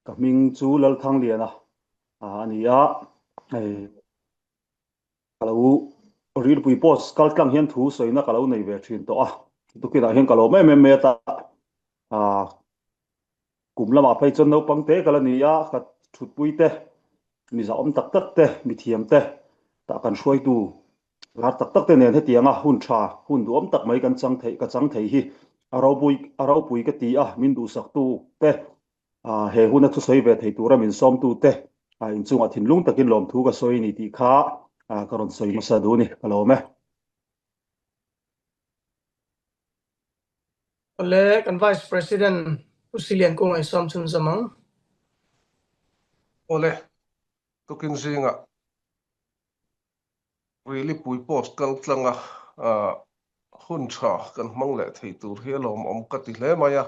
Ka hming chu Lalthangliana a ni a, hei ka lo rilpui post kal tlang hian thu sawina ka lo nei ve thin tawh a, tukinah hian ka lawm em em mai a ta kum lamah phei chuan naupang te ka la ni a, ka thutpui te, mi zahawm tak tak te, mi thiam te tah kan hruaitu lar tak tak te nen hetianga hun tha, hun duhawm tak mai kan chang theih, ka chang thei hi a ropui a ropui ka ti a, min duhsaktu te he huna thusawi ve thei tura min sawmtu te inchungah thinlung takin lawmthu ka sawi a ni tih kha ka rawn sawi hmasa duh a ni, ka lawm e. Awle, kan Vice President Pu Silian Kung ei sawm chhunzawm ang. Awle, tukin zingah Rilipui post kal tlanga hun tha kan hmang leh thei tur hi a lawmawm ka ti hle mai a.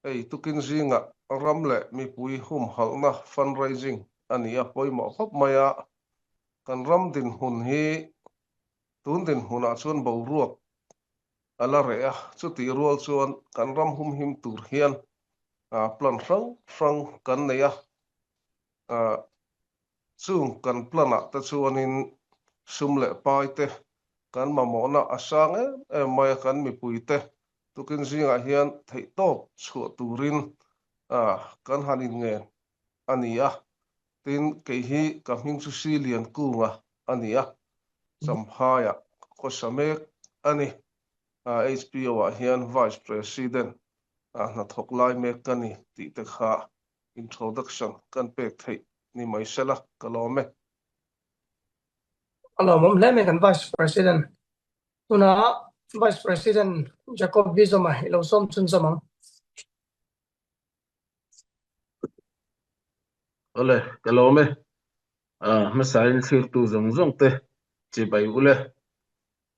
Hei tukin zingah ram leh mipui humhalhna fundraising a ni a pawimawh khawp mai a, kan ram dinhmun hi tun dinhmunah chuan boruak a la reh a, chutih rual chuan kan ram humhim tur hian plan hrang hrang kan nei a. Chung kan plan-ah te chuanin sum leh pai te kan mamawhna a sang em em mai a, kan mipui te tukin zingah hian theihtawp chhuah turin kan han inngen a ni a. Tin, kei hi ka hming chu Si Liankunga a ni a, Champhaiah khawsa mek a ni. HPO-ah hian Vice President hnathawk lai mek ka ni tih te kha Introduction kan pek theih ni mai sela ka lawm e. A lawmawm hle mai kan Vice President. Tunah Vice President Jacob Vizoma i lo sawm chhunzawm ang. Awle, ka lawm e. Hmasain thlirtu zawng zawng te chibai ule.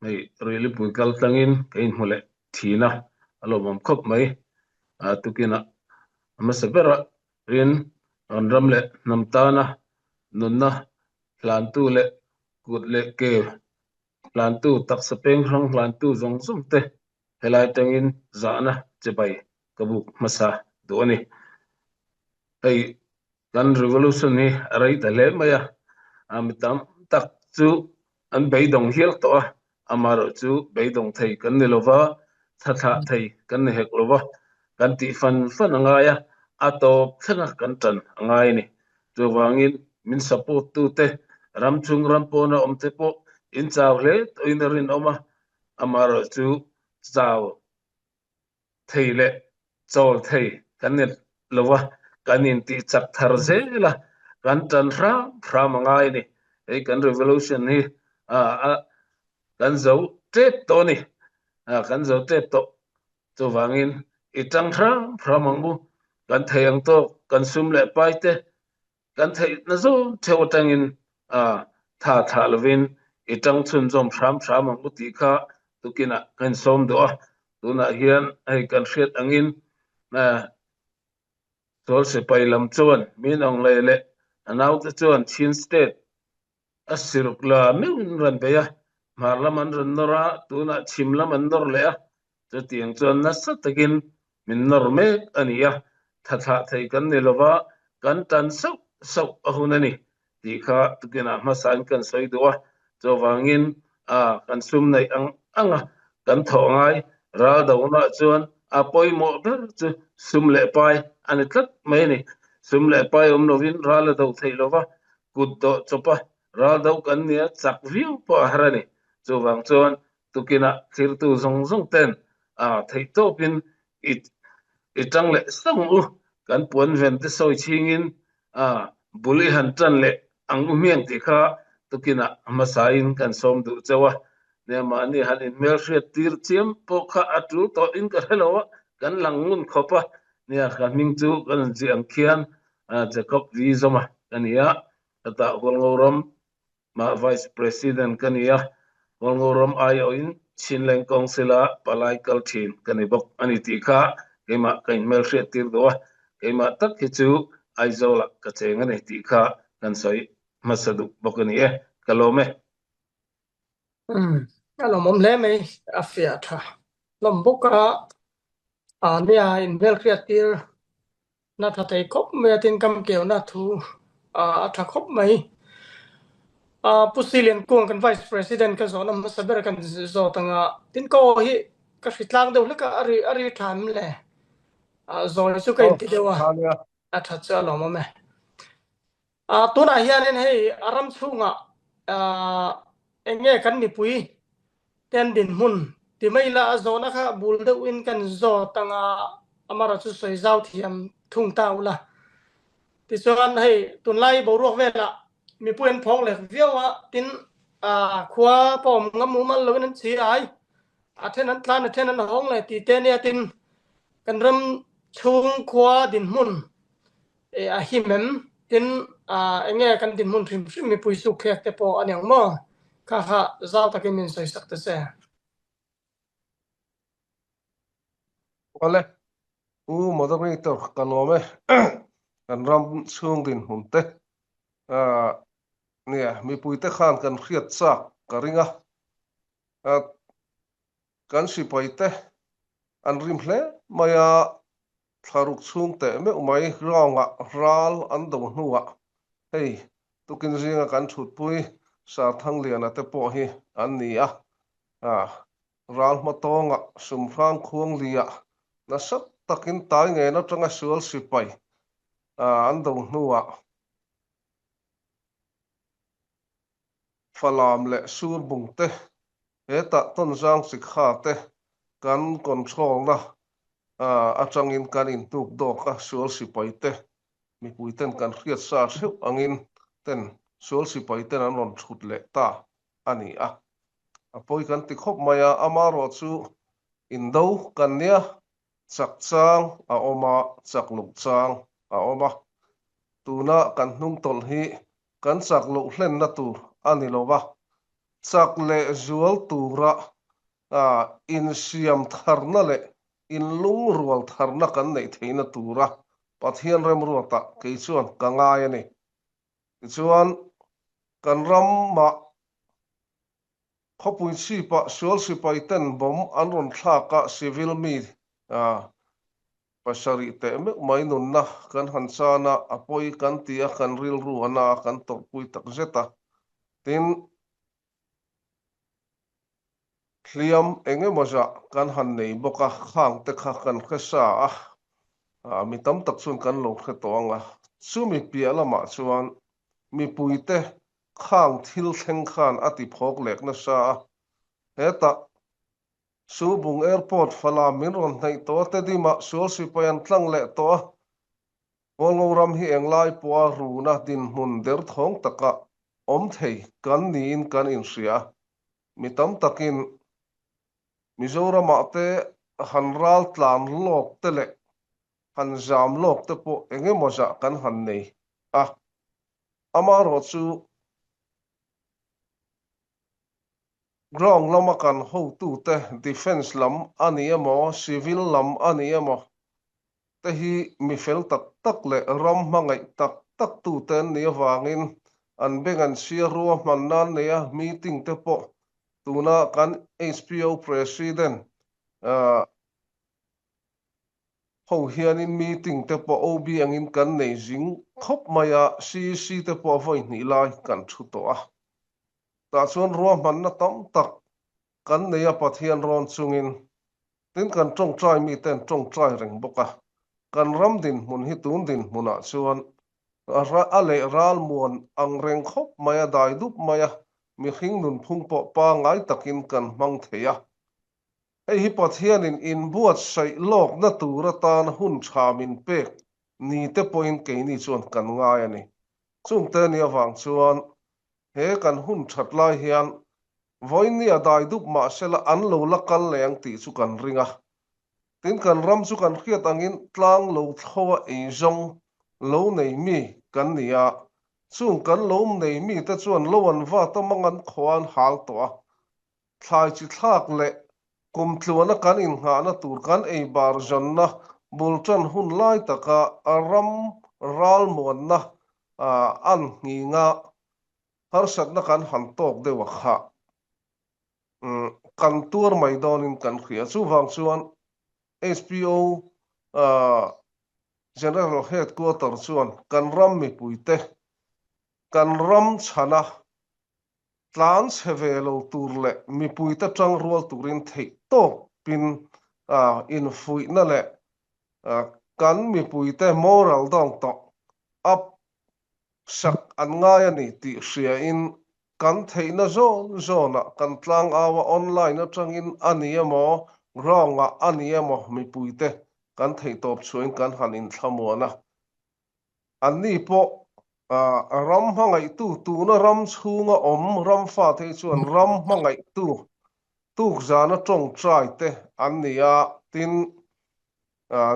Hei Rilipui kal tlangin ka inhmu leh thin a, a lawmawm khawp mai. Tukinah a hmasa bera rin kan ram leh hnam tana nunna hlantu leh kut leh ke hlantu, taksa peng hrang hlantu zawng zawng te helai atangin zahna chibai ka buk hmasa duh a ni. Hei kan revolution hi a rei ta hle mai a, mi tam tak chu an beidawng hial tawh a, amaherawh chu beidawng thei kan ni lova, thla thlah thei kan ni hek lova, kan tih fan fan a ngai a, a tawp thlenga kan tan a ngai a ni. Chuvangin min support tute ram chung ram pawna awm te pawh in chau hle tawhin a rinawm a, amaherawh chu chau thei leh chawl thei kan ni lo a, kan intih chak thar zel a, kan tan hram hram a ngai a ni. Hei kan revolution hi a kan zo tep tawh a ni, kan zo tep tawh. Chuvangin i tang hram hram ang u, kan thei ang tawk, kan sum leh pai te Kan theihna zawng theuh atangin tha thlah lovin i tang chhunzawm hram hram ang u tih kha tukinah ka insawm duh a. Tunah hian hei kan hriat angin Sual sipai lam chuan min ang leh leh a naute chuan Chin State A siruk la meuhin rawn bei a, hmar lam an rawn nawr a, tunah chhim lam an nawr leh a, chutiang chuan nasa takin min nawr mek a ni a, tha thlah thei kan ni lova, kan tan sauh sauh a hun a ni tih kha tukinah hmasain kan sawi duh a, chuvangin a kan sum neih ang ang a, kan thawh ngai ral donaah chuan a pawimawh ber chu sum leh pai a ni tlat mai a ni. Sum leh pai awm lovin ral a do theih lova, kut dawh chawp a, ral do kan nia chak viau pawh a har a ni. Chuvang chuan tukinah thirtu zawng zawng ten a theih tawpin i i tang leh sang u, kan puan ven te sawi chhingin a bul i han tan leh ang u hmiang tih kha tukinah hmasain kan sawm duh chauh a. Nia mahni han inhmelhriat tir chiam pawh kha a tul tawhin ka hre lo a, kan lang ngun khawp a. Nia ka hming chu kan inziah ang khian Jacob V. Zoma ka ni a, hetah Hualngoram mah Vice President ka ni a, Hualngoram aiawhin Chinleng Council-a palai kal thin ka ni bawk a ni tih kha keimah ka inhmelhriat tir duh a, keimah tak hi chu Aizawl-ah ka cheng a ni tih kha kan sawi hmasa duh bawk a ni e, ka lawm e. Umm, a lawmawm hle mai, a fiah tha hlawm bawk a, nia inhmelhriat tir. Na tha thei khawp mai a, tin kam keuna thu a tha khawp mai. Pu Silian Kung kan Vice President ka zawhna hmasa ber kan zawt anga, tin ka aw hi ka hri tlang deuh hlek a, a ri a ri tha em le? Zawi chu ka inti deuh a, a tha chu a lawmawm e. Tunah hianin hei a ram chhungah eng nge kan mipui te an dinhmun ti mai ila a zawhna kha bul deuhin kan zawt anga amarawh chu sawi zau thiam thung ta ula. Tichuan hei tunlai boruak velah mipui an phawng lek viau a, tin khua pawh awm ngam mumal loin an chhi ai, a then an tlan a then an hawng leh tih te ania tin kan ram chhung khua dinhmun A him em? Tin, eng nge kan dinhmun hrim hrim mipui suk thlek te pawh a ni ang maw? Kha kha zau takin min sawi sak ta che. Awle, U Moderator ka lawm e. Kan ram chhung dinhmun te nia mipui te khan kan hriat chak ka ring a. Kan sipai te an rim hle mai a, Thlaruk chhung teh meuh mai ground-ah ral an do hnuah hei tukin zinga kan thutpui Sarthangliana te pawh hi an ni a, ral hma tawngah Sumhrang Khuanglia nasa takin tai ngen atanga sual sipai an do hnuah Falam leh Surbung te Hetah tawnzang chi kha te kan control-na atangin kan intuk dawk a, sual sipai te mipui ten kan hriat sa hreuh angin ten sual sipai ten an rawn thut leh ta a ni a. A pawi kan ti khawp mai a, amarawh chu indo kan nia, chak chang a awm a, chak loh chang a awm a. Tuna kan hnungtawlh hi kan chak loh hlenna tur a ni lo va, Chak leh zual tura insiam tharna leh inlungrual tharna kan neih theihna tura Pathian remruatah kei chuan ka ngai a ni. Tichuan, kan ramah khawpui chhipah sual sipaiten bomb an rawn thlak a, civil mi pasarih teh meuh mai nunna kan han chan a, a pawi kan ti a, kan rilru a na a, kan tawrhpui tak zet a. Tin, hliam eng emaw zah kan han nei bawk a, khang te kha kan hre sa a, mi tam tak chuan kan lo hre tawh ang a. Chumi piah lamah chuan mipuite khang thil thleng khan a ti phawk lek nasa a, hetah Subung Airport falam min rawn hnaih tawh a, Tedimah sual sipai an tlang leh tawh a, Kawlngo ram hi englai pawha runa dinhmun derthawng taka awm thei kan niin kan inhria a, mi tam takin Mizoramah te han ral tlan lawk te leh han zam lawk te pawh eng emaw zah kan han nei a, amaherawhchu Ground lama kan hotute defence lam a ni emaw, civil lam a ni emaw te hi mi fel tak tak leh ram hmangaih tak tak tute an nih avangin an beng an chhia ruahman nan nei a, meeting te pawh tuna kan HPO President ho hianin meeting te pawh OB angin kan nei zing khawp mai a, CEC te pawh a vawi hnih lai kan thu tawh a. Tah chuan ruahmanna tam tak kan nei a Pathian rawn chungin, tin kan tawngtai mite an tawngtai reng bawk a. Kan ram dinhmun hi tun dinhmunah chuan a leh ralmuan ang reng khawp mai a, dai dup mai a, mihring nunphung pawh pangngai takin kan hmang thei a. Hei hi Pathianin inbuatsaih lawkna tur atan hun tha min pek ni te pawhin keini chuan kan ngai a ni. Chungte ni avang chuan he kan hun that lai hian vawiin a dai dup mah sela an lo la kal leh ang tih chu kan ring a. Tin, kan ram chu kan hriat angin tlang lo thlo a eizawng lo nei mi kan ni a, chung kan lo nei mite chuan lo an vat a mang an khaw an hal tawh a, Thlai chi thlak leh kum tluana kan innghahna tur kan ei bar zawnna bul tan hun lai taka a ram ralmuanna an nghinga harsatna kan han tawk deuh a kha kan tuar mai dawnin kan hria. Chuvang chuan HPO. General Headquarter chuan kan ram mipuite kan ram chhana tlan chhe ve lo tur leh mipuite tangrual turin theih tawpin infuihna leh kan mipuite moral dawng tawh up sak an ngai a ni tih hriain kan theihna zawn zawnah kan tlangau a, online atangin a ni emaw, ground-ah a ni emaw mipuite kan theihtawp chhuahin kan han inthlamuan a. Anni pawh ram hmangaihtu, tuna ram chhunga awm ram fate hi chuan ram hmangaihtu tukzana tawngtai te an ni a, tin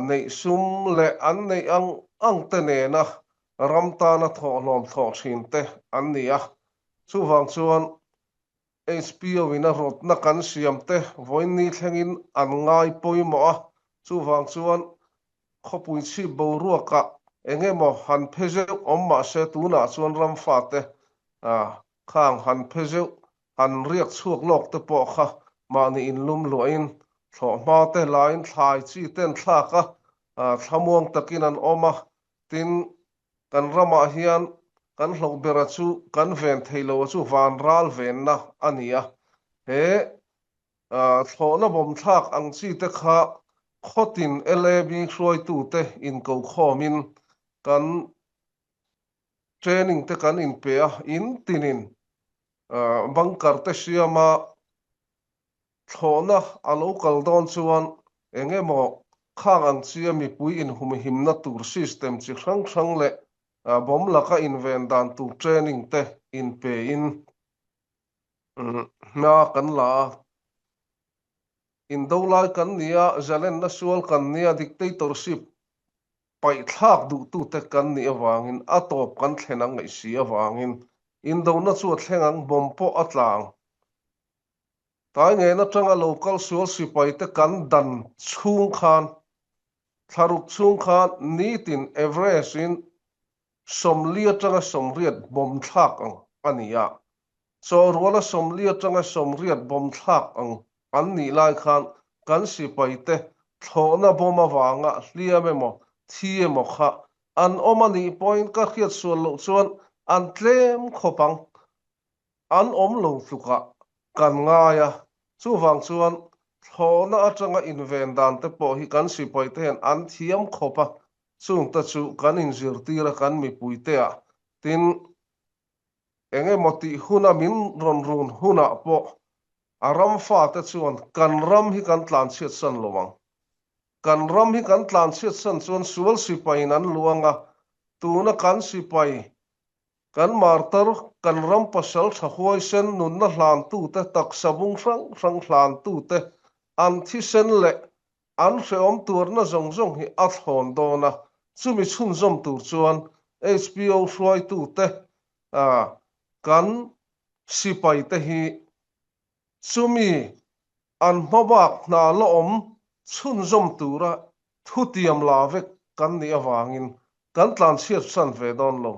neih sum leh an neih ang ang te nena ram tana thawhlawm thawh thin te an ni a. Chuvang chuan HPO in a rawtna kan siam te vawiin thlengin an ngai pawimawh a, chuvang chuan khawpui chhip boruakah eng emaw han phe zeuh awm mah se tunah chuan ramfa te khang han phe zeuh han riak chhuak lawk te pawh kha mahni inlum luahin thlawhhma te lain thlai chi ten thlak a, thlamuang takin an awm a, tin Kan ramah hian kan hlauh bera chu kan ven thei lo a chu van ral venna a ni a. He thlawhna bawmthlak ang chi te kha khawtin LAB hruaitute inkokhawmin kan training te kan inpe a, in tinin bunker te siama Thlawhna a lo kal dawn chuan eng emaw khang ang chia mipui inhumhimna tur system chi hrang hrang leh bomb laka inven dan tur training te inpein hna kan la a. Indo lai kan nia, zalenna sual kan nia, dictatorship paihthlak duhtute kan nih avangin a tawp kan thlen ang ngaih si avangin indona chu a thleng ang, bomb pawh a tla ang. Tlai ngen atanga lo kal sual sipaite kan dan chhung khan, thlaruk chhung khan nitin Everest-in 40 atanga 80 bawm thlak ang a ni a. Chawhruala 40 atanga 80 bawm thlak ang an nih lai khan kan sipaite thlawhna bawm avanga hliam emaw thi emaw kha an awm a nih pawhin ka hriat sual loh chuan an tlem khawp ang. An awm lo tlukah kan ngai a, chuvang chuan thlawhna atanga inven dan te pawh hi kan sipaite hian an thiam khawp a, chungte chu kan inzirtir a kan mipuite ah tin eng emaw tih huna min rawn run hunah pawh a ram fate chuan kan ram hi kan tlanchhiat san lo ang. Kan ram hi kan tlanchhiat san chuan sual sipaiin an luang a, tuna kan sipai Kan martar, kan ram pasal tha huaisen nunna hlantute, taksa bung hrang hrang hlantute, an thisen leh an hrehawm tuarna zawng zawng hi a thlawn dawn a, chumi chhunzawm tur chuan HPO hruaitute, kan sipaite hi Chumi an hmabak hna la awm chhunzawm tura thutiam la vek kan nih avangin kan tlanchhiat san ve dawn lo.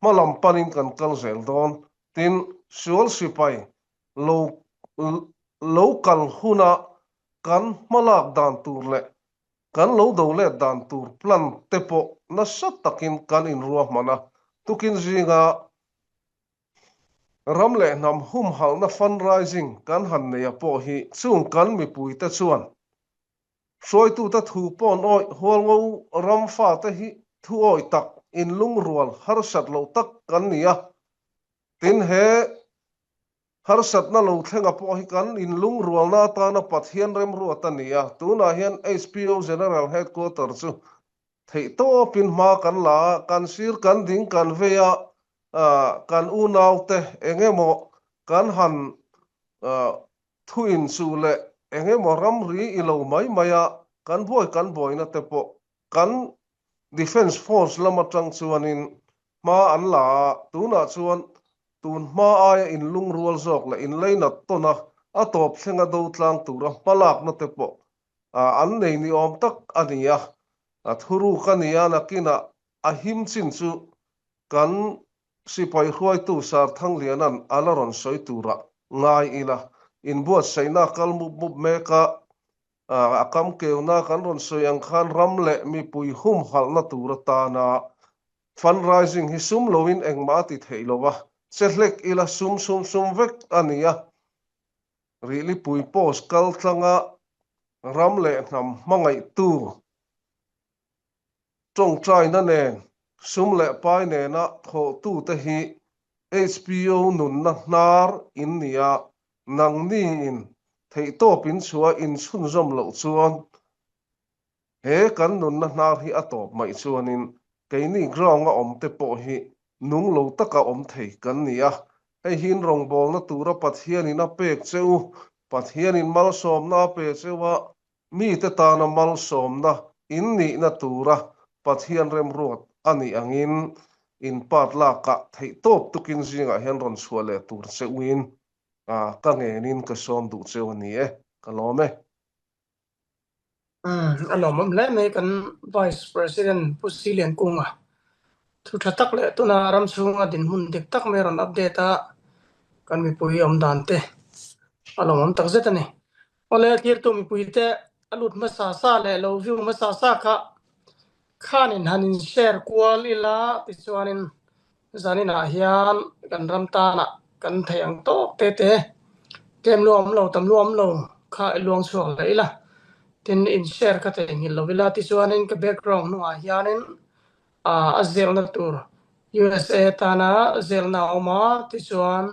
Hma lam panin kan kal zel dawn. Tin, sual sipai lo lo kal huna kan hmalak dan tur leh kan lo do let dan tur plan te pawh nasa takin kan inruahman a, tukin zinga Ram leh hnam humhalhna fundraising kan han neia pawh hi chung kan mipuite chuan hruaitute thu pawn awih hualngo ram fate hi thu awih tak inlungrual harsat loh tak kan ni a. Tin, he harsatna lo thlenga pawh hi kan inlungrualna atana Pathian remruat a ni a. Tunah hian HPO General Headquarter chu Theihtawpin hma kan la a, kan sir kan ding kan vei a, kan unaute eng emaw kan han thu inchuh leh eng emaw ramri i lo mai mai a, kan buai kan buaina te pawh kan Defence Force lam atang chuanin hma an la a, tunah chuan tun hma aia inlungrual zawk leh inleinat tawn a, a tawp thlenga do tlang tura hmalakna te pawh an nei ni awm tak a ni a, a thuruk a ni a, nakinah a him chin chu kan sipai hruaitu Sir Thangliana'n a la rawn sawi turah ngai ila, inbuatsaihna a kal mup mup mek a. A kamkeuna kan rawn sawi ang khan ram leh mipui humhalhna tur atana fundraising hi sum loin engmah a ti thei lo a, che hlek ila sum sum sum vek a ni a. Rihlipui post kal tlanga ram leh hnam hmangaihtu Tawngtaina nen, sum leh pai nena thawhtute hi HPO nunna hnar in ni a, nangni in theihtawp in chhuah in chhunzawm loh chuan he kan nunna hnar hi a tawp mai chuanin keini ground a awm te pawh hi nung lo taka awm thei kan ni a, hei hi in rawngbawlna tura Pathianin a pek che u, Pathianin malsawmna a pe che u a, Mite tana malsawmna in nihna tura Pathian remruat a nih angin in part lakah theihtawp tukin zingah hian rawn chhuah leh tur che uin ka ngenin ka sawm duh cheu a ni e, ka lawm e. A lawmawm hle mai kan Vice President Pu Siliankunga thu tha tak leh tuna ram chhunga dinhmun dik tak mai rawn update a kan mipui awm dan te a lawmawm takzet a ni. Awle thirtu mipuite a lut hmasa sa leh lo view hmasa sa kha khanin han in share kual ila tichuanin zaninah hian kan ram tanah kan theih ang tawk te te tlem luam lo tam luam lo kha i luang chhuak leh ila tin in share kha theihnghilh lo ila tichuanin ka background hnungah hianin a zelna tur USA tana zelna a awm a, tichuan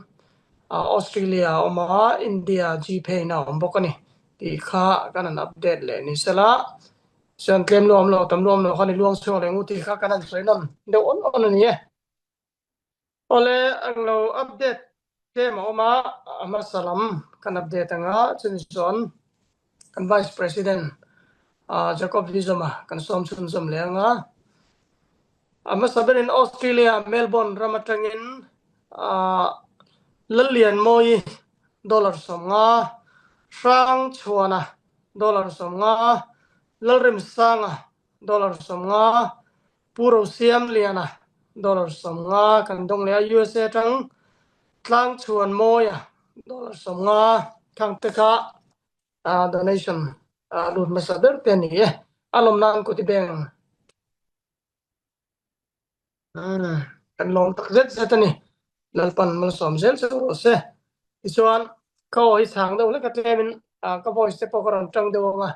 Australia a awm a, India Gpay na a awm bawk a ni tih kha kan han update leh ni sela. Chuan tlem luam lo, tam luam lo khan i luang chhuak leh ngu tih kha kan han sawi nawn deuh awn awn a ni e. Awle, ang lo update tlem a awm a, a hmasa lam kan update ang a, chumi chuan kan Vice President Jacob Vizoma kan sawm chhunzawm leh ang a. A hmasa berin Australia Melbourne ram atangin Lallianmawi dollar 50, Hrangchhuana dollar 50, Lalremsanga dollar 50, Pu Rosiamliana dollar 50 kan dawng leh a, USA atang Tlangchhuanmawia dollar 50 khang te kha donation lut hmasa ber te a ni e. A lawm nan kut i beng kan lawm tak zet zet a ni. Lalpan malsawm zel chu rawh se. Tichuan ka aw hi chhang deuh hlek a tlemin ka voice te pawh ka rawn tang deuh ang a.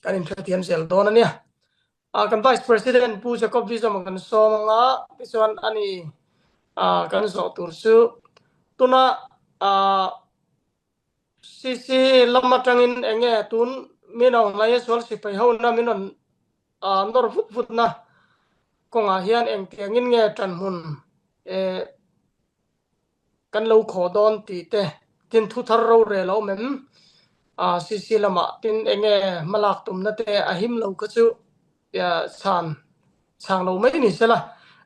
kan inhrethiam zel dawn a nia. Kan Vice President Pu Jacob Vizom kan sawm anga tichuan ani kan zawh tur chu tuna CC lam atangin enge tun min aung hlai sual sipai ho na min rawn nawr vut vut na kawngah hian engtiangin nge tanhmun Kan lo khawh dawn tih te, tin thu thar rorel a awm em? CC lamah tin enge hmalak tumna te a him lo kha chu chhan chhang lo mai ni sela,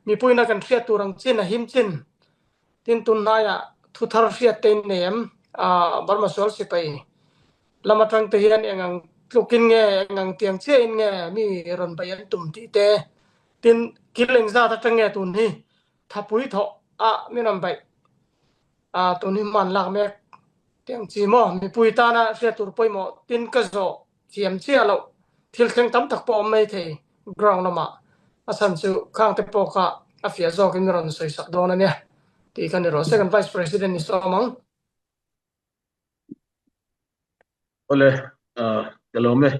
mipuina kan hriat tur ang chin a him chin. Tin tunhnaiah thu thar hriat te in nei em? Burma sual sipai lam atang te hian eng ang tlukin nge, eng ang tiang chiahin nge mi rawn bei an tum tih te, tin kil engzat atang nge tun hi Thapui thawh a min rawn baih a tun hi hman lak mek tiang chi maw mipui tana hriat tur pawimawh tin ka zawh thiam chiah loh thil thleng tam tak pawh awm mai thei ground lamah a chhan chu khang te pawh kha a fiah zawkin min rawn sawi sak dawn a nia tih kha ni rawh se kan Vice President ni sawm ang. Awle ka lawm e.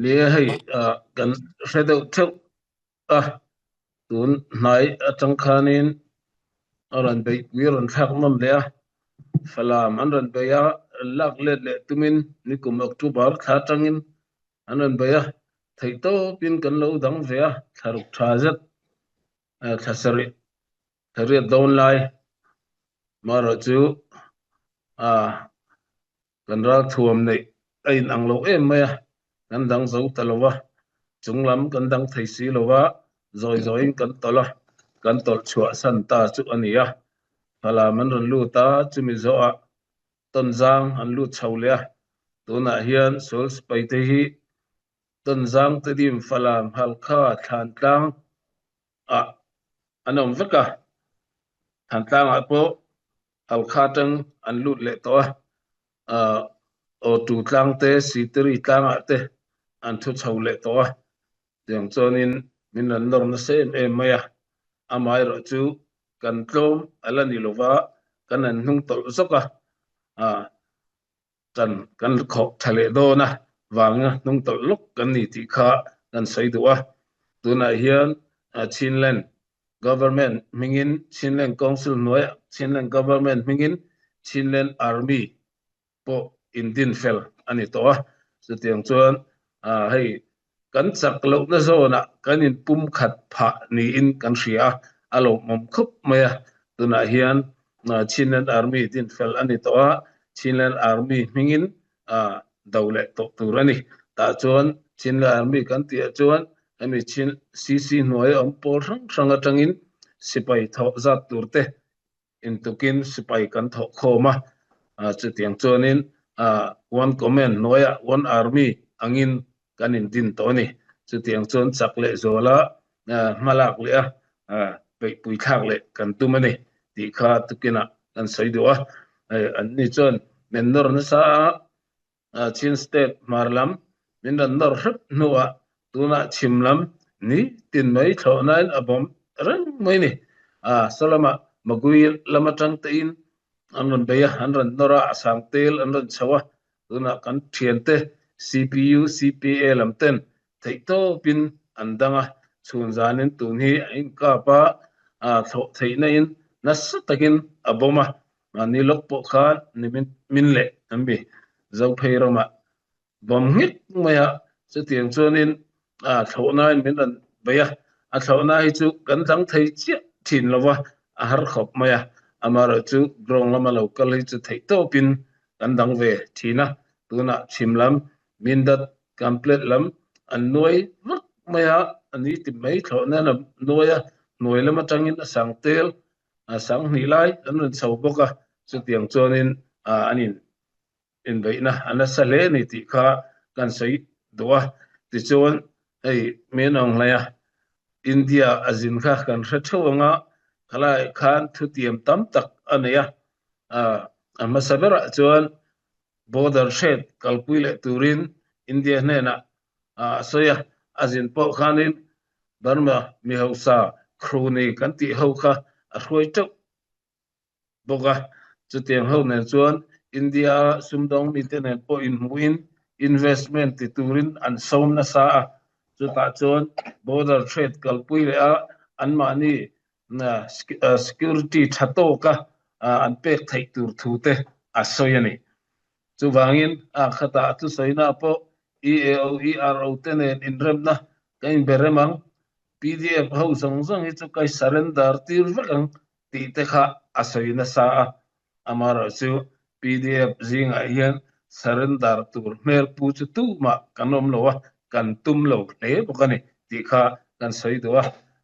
Ni e hei kan hre deuh theuh a, tun hnai atang khanin a rawn beihpui a rawn thlak nawm leh a, Falam an rawn bei a, lak let leh tumin nikum October thla atangin an rawn bei a, theihtawpin kan lo dang ve a, thla ruk tha zet thla sarih thla riat dawn lai marawh chu a Kan ralthuam neih a inang lo em mai a, kan dang zo ta lo va, chung lam kan dang thei si lo va, zawi zawiin kan tawlh a, kan tawlh chhuah san ta chu a ni a. Falam an rawn lut a, chumi zawhah Tawnzang an lut chho leh a, tunah hian sual sipai te hi Tawnzang Tedim Falam Halkha Thlantlang ah an awm vek a, Thlantlang ah pawh Halkha atang an lut leh tawh a, Awtu tlang te, Sitiri tlangah te an thu chho leh tawh a, tiang chuanin min rawn nawr nasa em em mai a, amaherawh chu kan tlawm a la ni lova, kan han hnung tawlh zawk a, kan kan khawh tha leh dawn a, vanga hnung tawlh lawk kan ni tih kha kan sawi duh a. Tunah hian Chinland Government hmingin Chinland Council hnuaiah Chinland Government hmingin Chinland Army pawh indinfel a ni tawh a. Chutiang chuan hei kan chak lohna zawnah kan inpumkhat phah niin kan hria a, a lawmawm khawp mai a. Tunah hian Chinland Army dinfel a ni tawh a, Chinland Army hmingin do leh tawh tur a ni. Tah chuan Chinland Army kan tihah chuan hemi Chin CC hnuaia awm pawl hrang hrang atangin sipai thawh zat tur te Intukin sipai kan thawh khawm a, chutiang chuanin one command hnuaiah one army angin kan indin tawh a ni. Chutiang chuan chak leh zuala hmalak leh a beihpui thlak leh kan tum a ni tih kha tukinah kan sawi duh a. Anni chuan men nawr nasa a. Chin State hmar lam min rawn nawr hrep hnuah tunah chhim lam ni tin mai thlawhnain a bawm reng mai ni. Saw lamah Magui lam atang tein an rawn bei a, an rawn nawr a, a sang tel an rawn chho a, tunah kan thiante CPU, CPA lam ten theihtawpin an dang a, chhun zanin tun hi a inkap a, thlawh theihna in nasa takin a bawm a, Mahni lawk pawh khan ni min leh an mi Zophei ramah bawm nghek mai a, chutiang chuanin thlawhnain min rawn bei a, a thlawhna hi chu kan dang thei chiah thin lo va, a har khawp mai a, amaherawh chu ground lama lo kal hi chu theih tawpin kan dang ve thin a, tunah chhim lam Mindat Kamplet lam an nuai vak mai a, a ni ti mai thlawhna an nuai a, hnuai lam atangin a sang tel a 2000 lai an rawn chho bawk a, chutiang chuanin an in inbeihna a nasa hle a ni tih kha kan sawi duh a. Tichuan hei min ang hlei a, India a zin kha kan hre theuh ang a, khalaiah khan thutiam tam tak a nei a, a hmasa berah chuan Border trade kalpui leh turin India hnenah a sawi a, a zin pawh khanin Burma mi hausa Crony kan tih ho kha a hruai teuh bawk a, chutiang ho nen chuan India a sumdawng mite nen pawh inhmuhin investment ti turin an sawm nasa a, chutah chuan border trade kalpui leh a anmahni security tha tawka an pek theih tur thu te a sawi a ni. Chuvangin a khatah a thusawina pawh EAO, ERO te nen inremna ka inbe rem ang, pdf ho zawng zawng hi chu ka surrender tir vek ang tih te kha a sawi nasa a. Amaherawhchu pdf zingah hian surrender tur hmel pu chu tumah kan awm lo a, kan tum lo hle bawk a ni tih kha kan sawi duh a.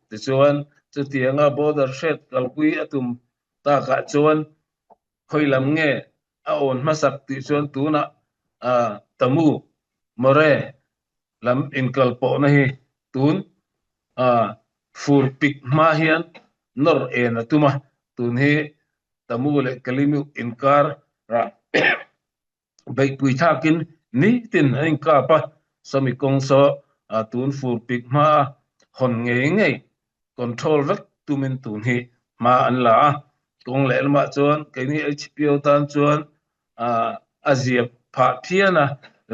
Tichuan chutianga border hriat kalpui a tum takah chuan khawi lam nge a awn hmasak tih chuan tunah Tamu More lam inkal pawhna hi tun fur pik hma hian nawr en a tum a, tun hi Tamu leh Kalimiuk inkar rah beihpui thlakin nitin an inkap a, sawmi kawng saw tun fur pik hma a hawn ngei ngei control vek tumin tun hi hma an la a, kawng leh lamah chuan keini HPO tan chuan a ziak phah phian a,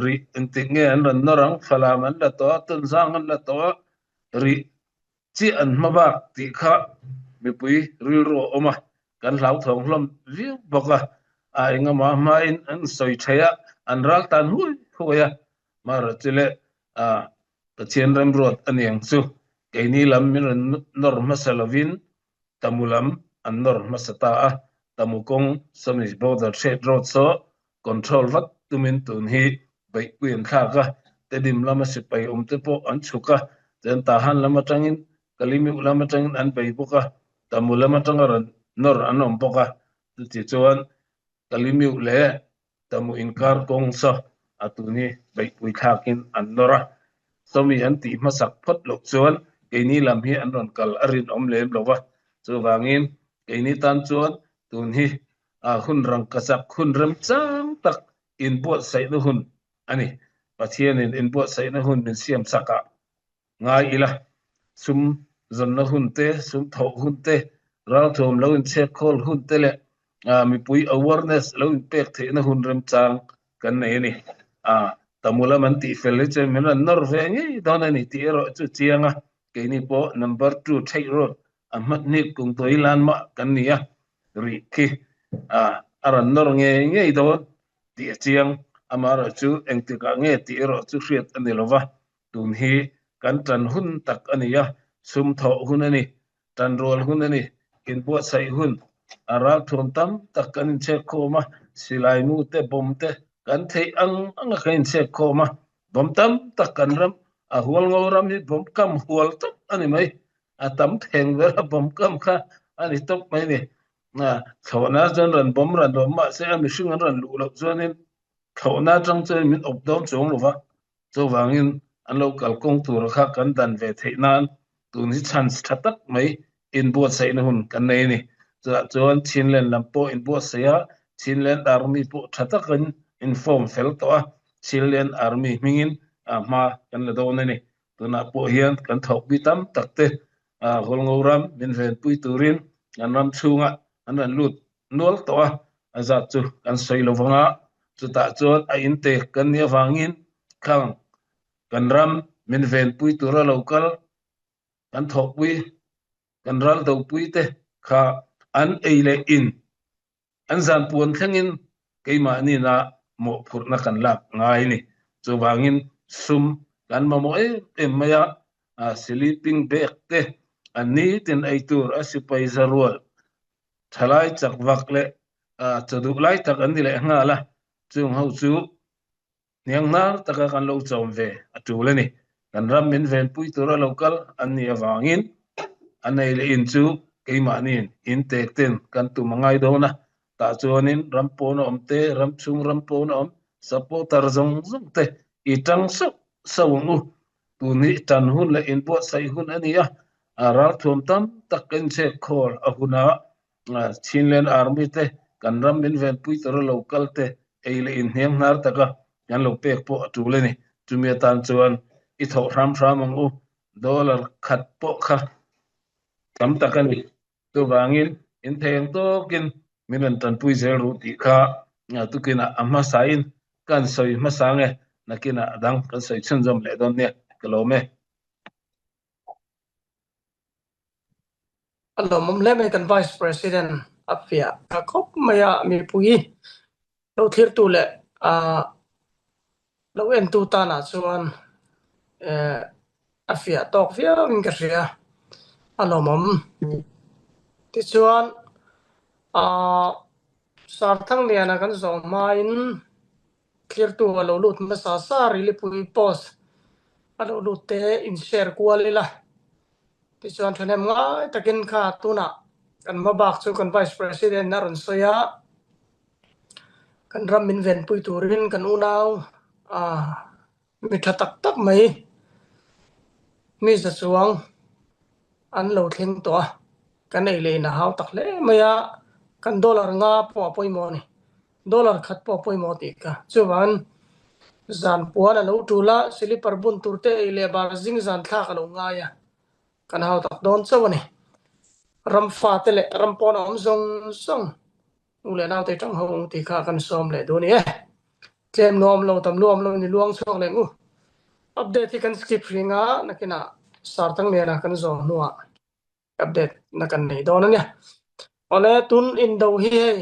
rih engtik nge an rawn nawr ang, Falam an la tawh a, Tunzang an la tawh a, rih chiah an hma bak tih kha mipui rilru a awm a, kan hlauthawng hlawm viau bawk a, a engemaw hmain an sawi thei a, an ral tan huai huai a, marawh chu le Pathian remruat a niang chu keini lam min rawn nawr hmasa lovin Tamu lam an nawr hmasa ta a, Tamu kawng Sawmis Border Trade Road saw control vat tumin tun hi beihpui an thlak a, Tedim lama sipai awmte pawh an chhuk a, chuan Tahan lam atangin Kalimiuk lam atangin an bei bawk a, Tamu lam atanga rawn nawr an awm bawk a, chuti chuan Kalimiuk leh Tamu inkar kawng saw a tun hi beihpui thlakin an nawr a, sawmi an tih hmasak phawt loh chuan keini lam hi an rawn kal a rinawm lem lo va, chuvangin keini tan chuan tun hi hun rangkachak hun remchang tak. Inbuatsaihna hun a ni. Pathianin inbuatsaihna hun min siam chak ah ngai ila, sum zawnna hun te, sum thawh hun te, ralthuam lo inchhek khawl hun te leh mipui awareness lo inpek theihna hun remchang kan nei a ni. Tamu lam an tih fel hi chuan min rawn nawr ve ngei dawn a ni tih erawh chu chiang a, keini pawh number two theih road a hmathnik kungtawi lan mah kan ni a, rih khi a rawn nawr ngei ngei dawn tih a chiang. Amaherawhchu engtikah nge tih erawh chu hriat a ni lo va, tun hi kan tan hun tak a ni a, sum thawh hun a ni, tan rual hun a ni, inbuatsaih hun, a ralthuam tam tak kan inchhek khawm a, silai mu te, bomb te kan theih ang ang a kan inchhek khawm a, bomb tam tak kan ram, a hual ngo ram hi bomb kam hual tawp a ni mai. A tam theng ber a bomb kam kha a ni tawp mai ni. Thlawhna chuan rawn bomb ran awm mahse a mihring an rawn luh loh chuanin thlawhna atang chuan min awp dawn chuang lo va. Chuvangin an lo kal kawng tur kha kan dan ve theih nan tun hi chance tha tak mai inbuatsaihna hun kan nei a ni. Chutah chuan Chinland lam pawh inbuatsaih a, Chinland Army pawh tha takin inform fel tawh a, Chinland Army hmingin hma kan la dawn a ni. Tunah pawh hian kan thawkpui tam tak te Hualngo ram min venpui turin kan ram chhungah an rawn lut nual tawh a, a zat chu kan sawi lo vang a, chutah chuan a intek kan nih avangin khang kan ram min venpui tura lo kal kan thawhpui kan ral dopui te kha an ei leh in An zan puan thlengin keimahniina mawhphurhna kan lak ngai a ni. Chuvangin sum kan mamawh em em mai a, sleeping bag te, a nitin ei tur a sipai za rual, thalai chak vak leh chaw duh lai tak an ni leh nghal a, chung ho chu Hnianghnar taka kan lo chawm ve a tul a ni. Kan ram min venpui tura lo kal an nih avangin a nei leh in chu keimahniin in tek ten kan tum a ngai dawn a. Tah chuanin ram pawn a awm te, ram chhung ram pawn a awm supporter zawng zawng te i tang sauh sauh ang u. Tun hi tan hun leh inbuatsaih hun a ni a, ralthuam tam tak ka inchhek khawl a hun a, Chinland Army te kan ram min venpui tura lo kal te ei leh inhniam hnar taka kan lo pek pawh a tul a ni. Chumi atan chuan i thawh hram hram ang u, dollar khat pawh kha tam tak a ni. Chuvangin inthei ang tawkin min rawn tanpui zel ruh tih kha tukinah a hmasain kan sawi hmasa nge nakinah a dang kan sawi chhunzawm leh dawn nia ka lawm e. A lawmawm hle mai kan Vice President a fiah tha khawp mai a, mipui lo thlirtu leh ah lo entu tanah chuan eh a fiah tawk viau in ka hria, a lawmawm. Tichuan ah Sarthangliana kan zawh hmain thlirtu a lo lut hmasa sa Rilipui post a lo lut te in share kual ila. Tichuan thahnem ngai takin kha tunah kan hmabak chu kan Vice President a rawn sawi a, kan ram min venpui turin kan unau mi tha tak tak mai mi za chuang an lo thleng tawh a, kan ei leh in a hau tak hle mai a, kan dollar nga pawh a pawimawh a ni. Dollar khat pawh a pawimawh tih kha. Chuvangin zan puan a lo tul a, slipper bun tur te ei leh bar zing zan thlak a lo ngai a, kan hau tak dawn chauh a ni. Ram fate leh ram pawn a awm zawng zawng u leh naute tang ho ang tih kha kan sawm leh duh a ni e. Tlem nuam lo tam nuam lo in i luang chhuak leh ngu. Update hi kan skip hring a, nakinah Sartangliana kan zawh hnuah. Update na kan nei dawn a nia. Awle tun indo hi hei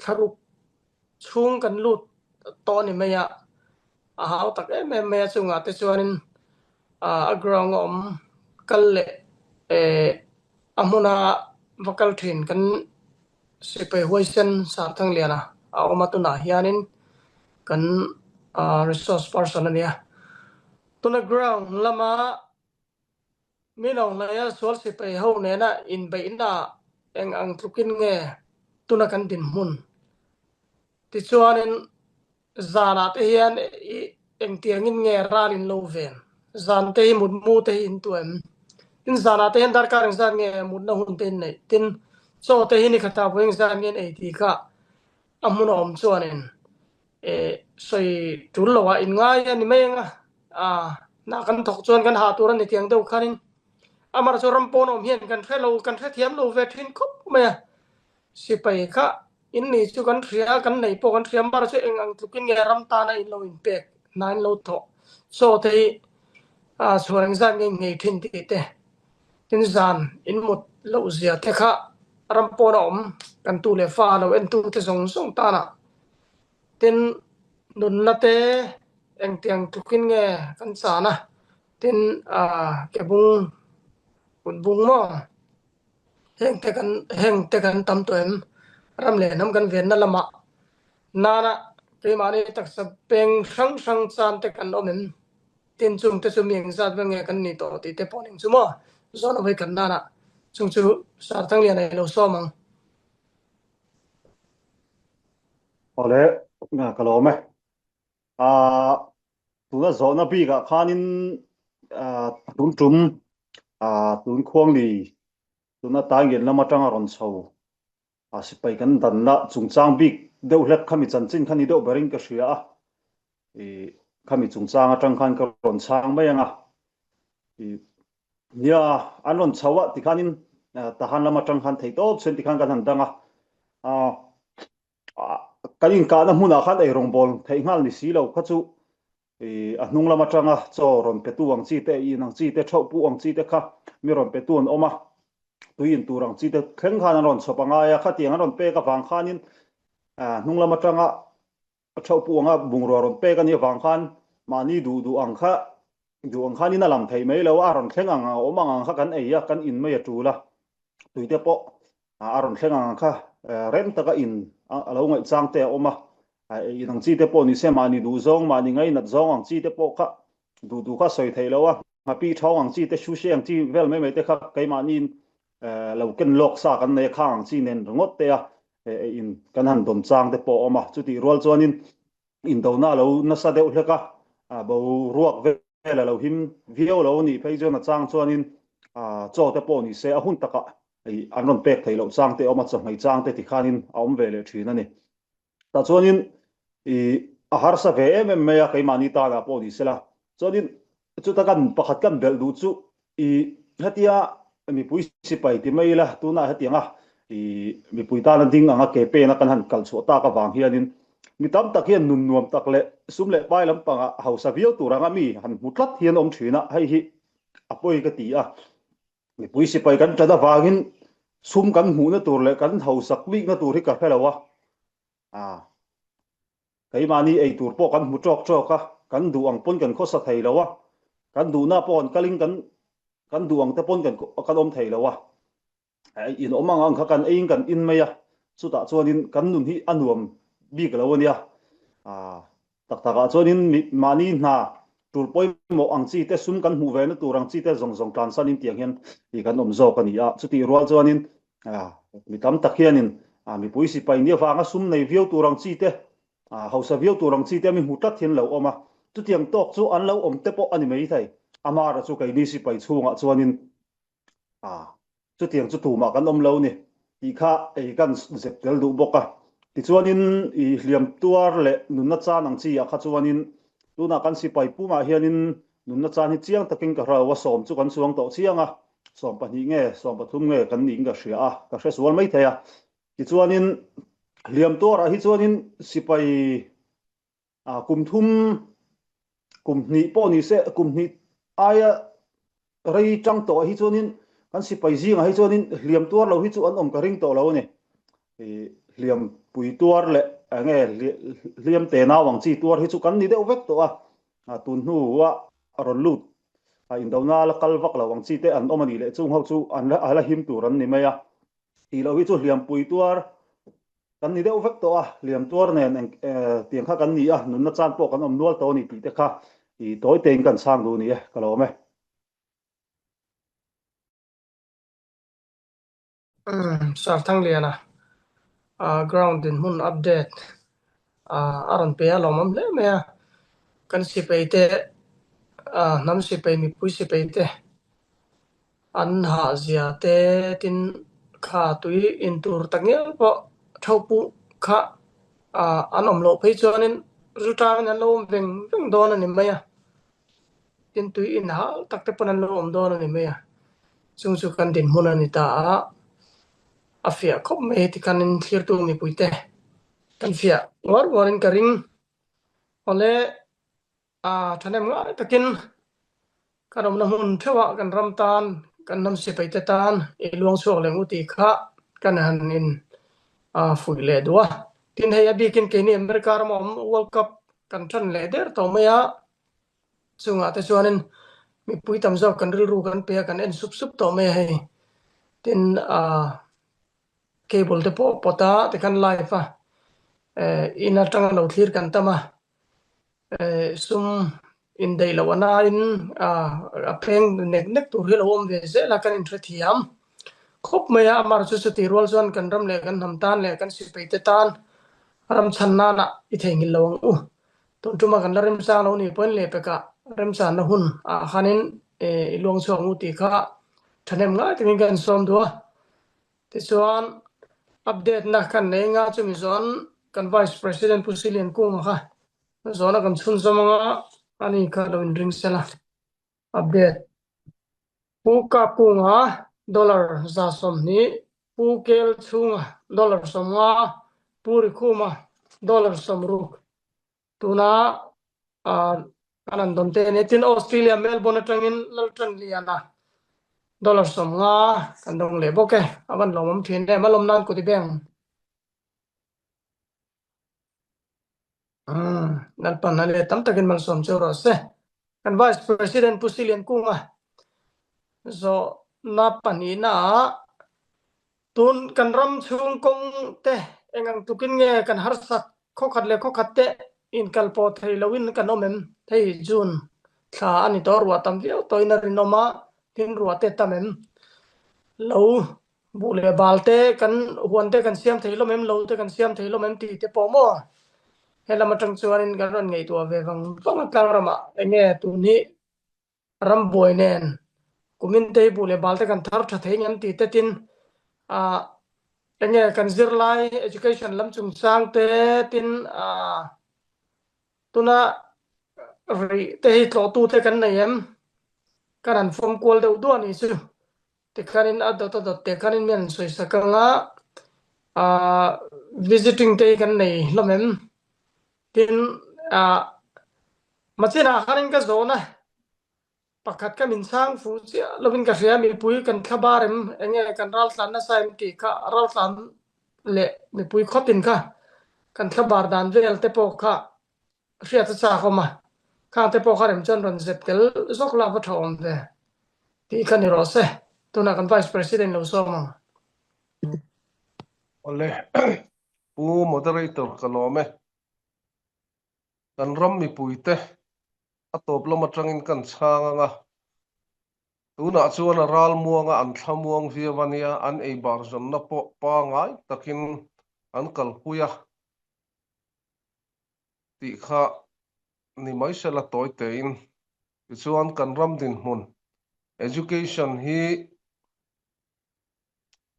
thlaruk chhung kan lut tawh a ni mai a, a hau tak em em mai a chungah te chuanin a ground a awm kal leh eh a hmuna va kal thin kan sipai huaisen Sarthangliana a awm a tunah hianin kan resource person a nia. Tuna ground lama Mi lo hnaia sual sipai ho nena inbeihna eng ang tlukin nge tuna kan dinhmun? Tichuanin zanah te hian i engtiangin nge ral in lo ven? Zan te hi mutmu te hi in tu em? Tin zanah te hian darkar engzat nge mutna hun te in neih? Tin chaw te hi nikhatah vawi engzat nge in ei tih kha a hmun a awm chuanin. Sawi tul lo ah in ngai a ni mai ang a, hna kan thawk chuan kan hah tur a ni tiang deuh khanin amah chu ram pawn awm hian kan hre lo, kan hrethiam lo ve thin khawp mai a. Sipai kha in ni chu kan hria a, kan nei pawh kan hria, amah chu eng ang tlukin nge ram tana in lo inpek hna in lo thawh chaw te hi chhuan engzat nge in nghei thin tih te. Tin zan in mut loh zia te kha ram pawn a awm kan tu leh fa lo en tu te zawng zawng tanah tin nunna te engtiang tlukin nge kan chan a, tin ke bung kut bung maw heng te kan heng te kan tam tawh em ram leh hnam kan venna lamah nana keimahni taksa peng hrang hrang chan te kan awm em. Tin chung te chu mi engzat vel nge kan nih tawh tih te pawh ning chu maw zawn awm hei kan danah chung chu Sarthanglian a ilo sawm ang. Awle ka lawm e. Aa tuna zawhna bikah khanin tun tum tun Khuangli tuna Taingen lam atanga rawn chho A sipai kan danna chungchang bik deuh hlek khami chanchin kha ni deuh berin ka hria a, i khami chungchang atang khan ka rawn chhang mai ang a, i nia an rawn chho a tikhanin Tahan lam atang khan theih tawp chuan tikhan kan han dang a, kan inkahna hmunah khan eirawngbawl theih nghal ni si lo kha chu i a hnung lam atanga chaw rawn petu ang chi te, in ang chi te, thauh puh ang chi te kha mi rawn petu an awm a, tui in tur ang chi te thleng khan an rawn chhawp a ngai a, khatiang an rawn pek avang khanin hnung lam atanga thauh puh anga bungrua rawn pek a nih avang khan mahni duh duh ang kha duh ang khanin a lam theih mai lo a, a rawn thleng ang a awm ang ang kha kan ei a, kan in mai a tul a, tui te pawh a rawn thleng ang kha rem taka in a lo ngaihchang te a awm a, in ang chi te pawh ni se mahni duh zawng mahni ngainat zawng ang chi te pawh kha duh duh kha sawi theih lo a, nghapi thawng ang chi te sushi ang chi vel mai mai te kha keimahniin lo ken lawk sa kan nei a khang ang chi nen ringawt te a in kan han dawn chang te pawh a awm a, chutih rual chuanin Indona a lo nasa deuh hlek a, boruak vel a lo him viau lo a nih phei chuan a chang chuanin chaw te pawh ni se a hun takah an rawn pek theih loh chang te a awm a, chawhmei chang te tikhanin a awm ve leh thin a ni. Tah chuanin a harsa ve em em mai a, keimahni tanah pawh ni sela. Chuanin Chuta kan pakhat kan belh duh chu i hetia mipui sipai ti mai ila tunah hetianga i mipui tana ding anga ke pena kan han kal chhuah tak avang hianin mi tam tak hian nun nuam tak leh sum leh pai lampangah hausa viau tur anga mi han hmu tlat hian awm thin a, hei hi a pawi ka ti a. Mipui sipai kan ṭan avangin sum kan hmuhna tur leh kan hausak bikna tur hi ka hre lo a. Keimahni ei tur pawh kan hmu ṭawk ṭawk a, kan duh ang pawn kan khawsa thei lo a, kan duhna pawh kan kalin kan kan duh ang te pawn kan kan awm thei lo a, in awm ang ang kha kan eiin kan in mai a, chutah chuanin kan nun hi a nuam bik lo a nia. Tak takah chuanin mahni hna tul pawimawh ang chi te, sum kan hmuh ve na tur ang chi te zawng zawng tlansanin tiang hian kan awm zawk a ni a, chutih rual chuanin Mi tam tak hianin mipui sipai nia vanga sum nei viau tur ang chi te, hausa viau tur ang chi te mi hmu tlat hian lo awm a. Chutiang tawk chu an lo awm te pawh a ni mai thei. Amara chu keini sipai chhungah chuanin chutiang chu tumah kan awm lo ni tih kha ei kan zep tel duh bawk a. Tichuanin i hliam tuar leh nunna chan ang chi ah kha chuanin tunah kan sipai pumah hianin Nunna chan hi chiang takin ka hrau a, sawm chu kan chuang tawh chiang a, 12 nge 13 nge kan niin ka hria a, ka hre sual mai thei a. Tichuanin hliam tuarah hi chuanin sipai kum thum, kum hnih pawh ni se, kum hnih aia rei tang tawh hi chuanin kan sipai zingah hi chuanin hliam tuar lo hi chu an awm ka ring tawh lo a ni. Hliam pui tuar leh enge hliam tenau ang chi tuar hi chu kan ni deuh vek tawh a, A tun hnua a rawn lut a indona la kal vak lo ang chi te an awm a nih leh chung ho chu an la a la him tur an ni mai a. Tih loh hi chu hliampui tuar kan ni deuh vek tawh a, hliam tuar nen eng tiang kha kan ni a, nunna chan pawh kan awm nual tawh a ni tih te kha i tawi tein kan chhang duh a ni e, ka lawm e. Sarthangliana ground dinhmun update a rawn pe a lawmawm hle mai a, kan sipai te hnam sipai mipui sipai te an hah zia te tin kha tui in tur tak ngial pawh tho puh kha an awm loh phei chuanin. rilṭangin an lo awm veng veng dawn a ni mai a, tin tui inhal tak te pawn an lo awm dawn a ni mai a, chung chu kan dinhmun a ni ta a, a fiah khawp mai heti khan in thlirtu mipui te kan fiah uar uarin ka ring. Awle a thahnem ngai takin kan awmna hmun theuhah kan ram tan, kan hnam sipai te tan i luang chhuak leh ngu tih kha kan han in fuih leh duh a. Tin hei a bikin keini America rama awm World Cup kan tan leh der tawh mai a, chungah te chuanin mipui tam zawk kan rilru kan pe a, kan en sup sup tawh mai a hei. Tin cable te pawh pawt a tikhan live a in atanga lo thlir kan tam a sum indaih loh a nain a pheng nek nek tur hi lo awm ve zel a kan inhrethiam khawp mai a amar chu chutih rual chuan kan ram leh kan hnam tan leh kan sipai te tan ram chhan nana i theihnghilh lo ang u tun tuma kan la remchang lo nih pawhin leh pekah remchanna hun ah khanin i luang chhuak ang u tih kha thahnem ngai takin kan sawm duh a. Tichuan, update na kan nei nga chumi zawn kan Vice President Pu Silian Kunga kha zawna kan chhunzawm anga ani kha lo inring sela. Update. Pu Kap Kunga dollar 120, Pu Kel Chhunga dollar 50, Pu Rikhuma dollar 60. Tuna kan han dawn te a ni. Tin, Australia Melbourne atangin Laltanliana dollar 50 kan dawng leh bawk e. A van lawmawm thin em. A lawm nan kut i beng. Lalpan a leh tam takin malsawm cheu rawh se. Kan Vice President Pu Silian Kunga zawhna pahnihna ah Tun kan ram chhung kawng te eng ang tukin nge kan harsat khawkhat leh khawkhat te inkal pawh thei loin kan awm em? Hei June thla a ni tawh, ruah tam viau tawhin a rinawm a, tin ruah te tam em? Lo buh leh bal te kan huan te kan siam thei hlawm em? Lo te kan siam thei hlawm em tih te pawh maw? Helam atang chuanin kan rawn ngaihtuah ve vang vang a tlang ramah eng nge tun hi rambuai nen kumin te hi buh leh bal te kan thar tha thei ngem tih te tin ah enge kan zirlai education lam chungchang te tin ah tuna rih te hi tlawhtu te kan nei em kan han fawm kual deuh duah a nih chu tikhanin a dawt a dawt te khanin mi an sawi sak anga ah visiting te hi kan nei hlawm em tin ah Machinah khanin ka zawn a, pakhat ka min chhang fuh chiah lovin ka hria, mipui kan thla bar em, enge kan raltlan nasa em tih kha raltlan leh mipui khawtin kha kan thla bar dan vel te pawh kha hriat a chak awm a, khang te pawh kha rem chuan rawn zep tel zawk la va tha awm ve tih kha ni rawh se, tunah kan Vice President lo sawm ang. Awle, Pu Moderator ka lawm e. Kan ram mipuite a tawp lam atangin kan chhang ang a, tunah chuan a ral muanga an thla muang viau a nia, an ei bar zawnna pawh pangai takin an kalpui a tih kha ni mai sela tawi tein. Tichuan kan ram dinhmun education hi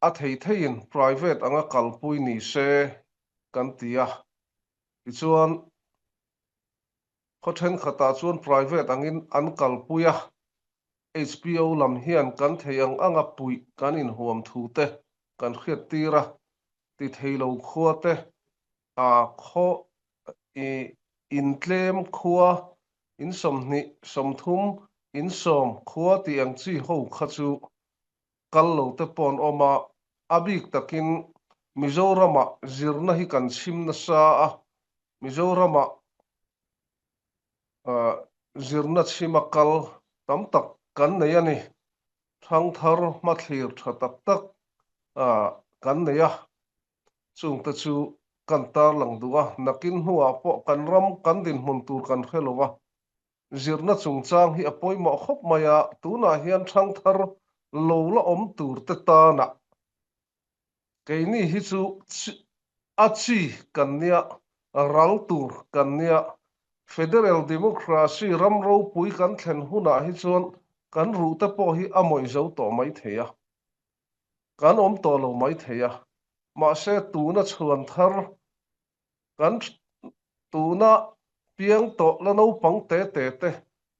a thei theiin private anga kalpui ni se kan ti a. Tichuan, khaw thenkhatah chuan private angin an kalpui a, HPO lam hian kan thei ang anga puih kan inhuam thu te kan hriattir a, ti thei lo khua te, a khaw i intlem khua, in 20, 30, in 10 khua tih ang chi ho kha chu kal lo te pawh an awm a, a bik takin Mizoramah zirna hi kan chhim nasa a, Mizoramah zirna chhima kal tam tak kan nei a ni. Thangthar hmathlir tha tak tak kan nei a, chungte chu kan tarlang duh a, nakin hnuah pawh kan ram kan dinhmun tur kan hre lo a, Zirna chungchang hi a pawimawh khawp mai a, tunah hian ṭhangthar lo la awm tur te tanah keini hi chu a chi kan nia, ral tur kan nia. Federal Democracy ram ropui kan thlen hunah hi chuan kan ruh te pawh hi a mawih zo tawh mai thei a, kan awm tawh lo mai thei a, mahse tuna chhuan thar kan tuna. Piang tawh la naupang te te te,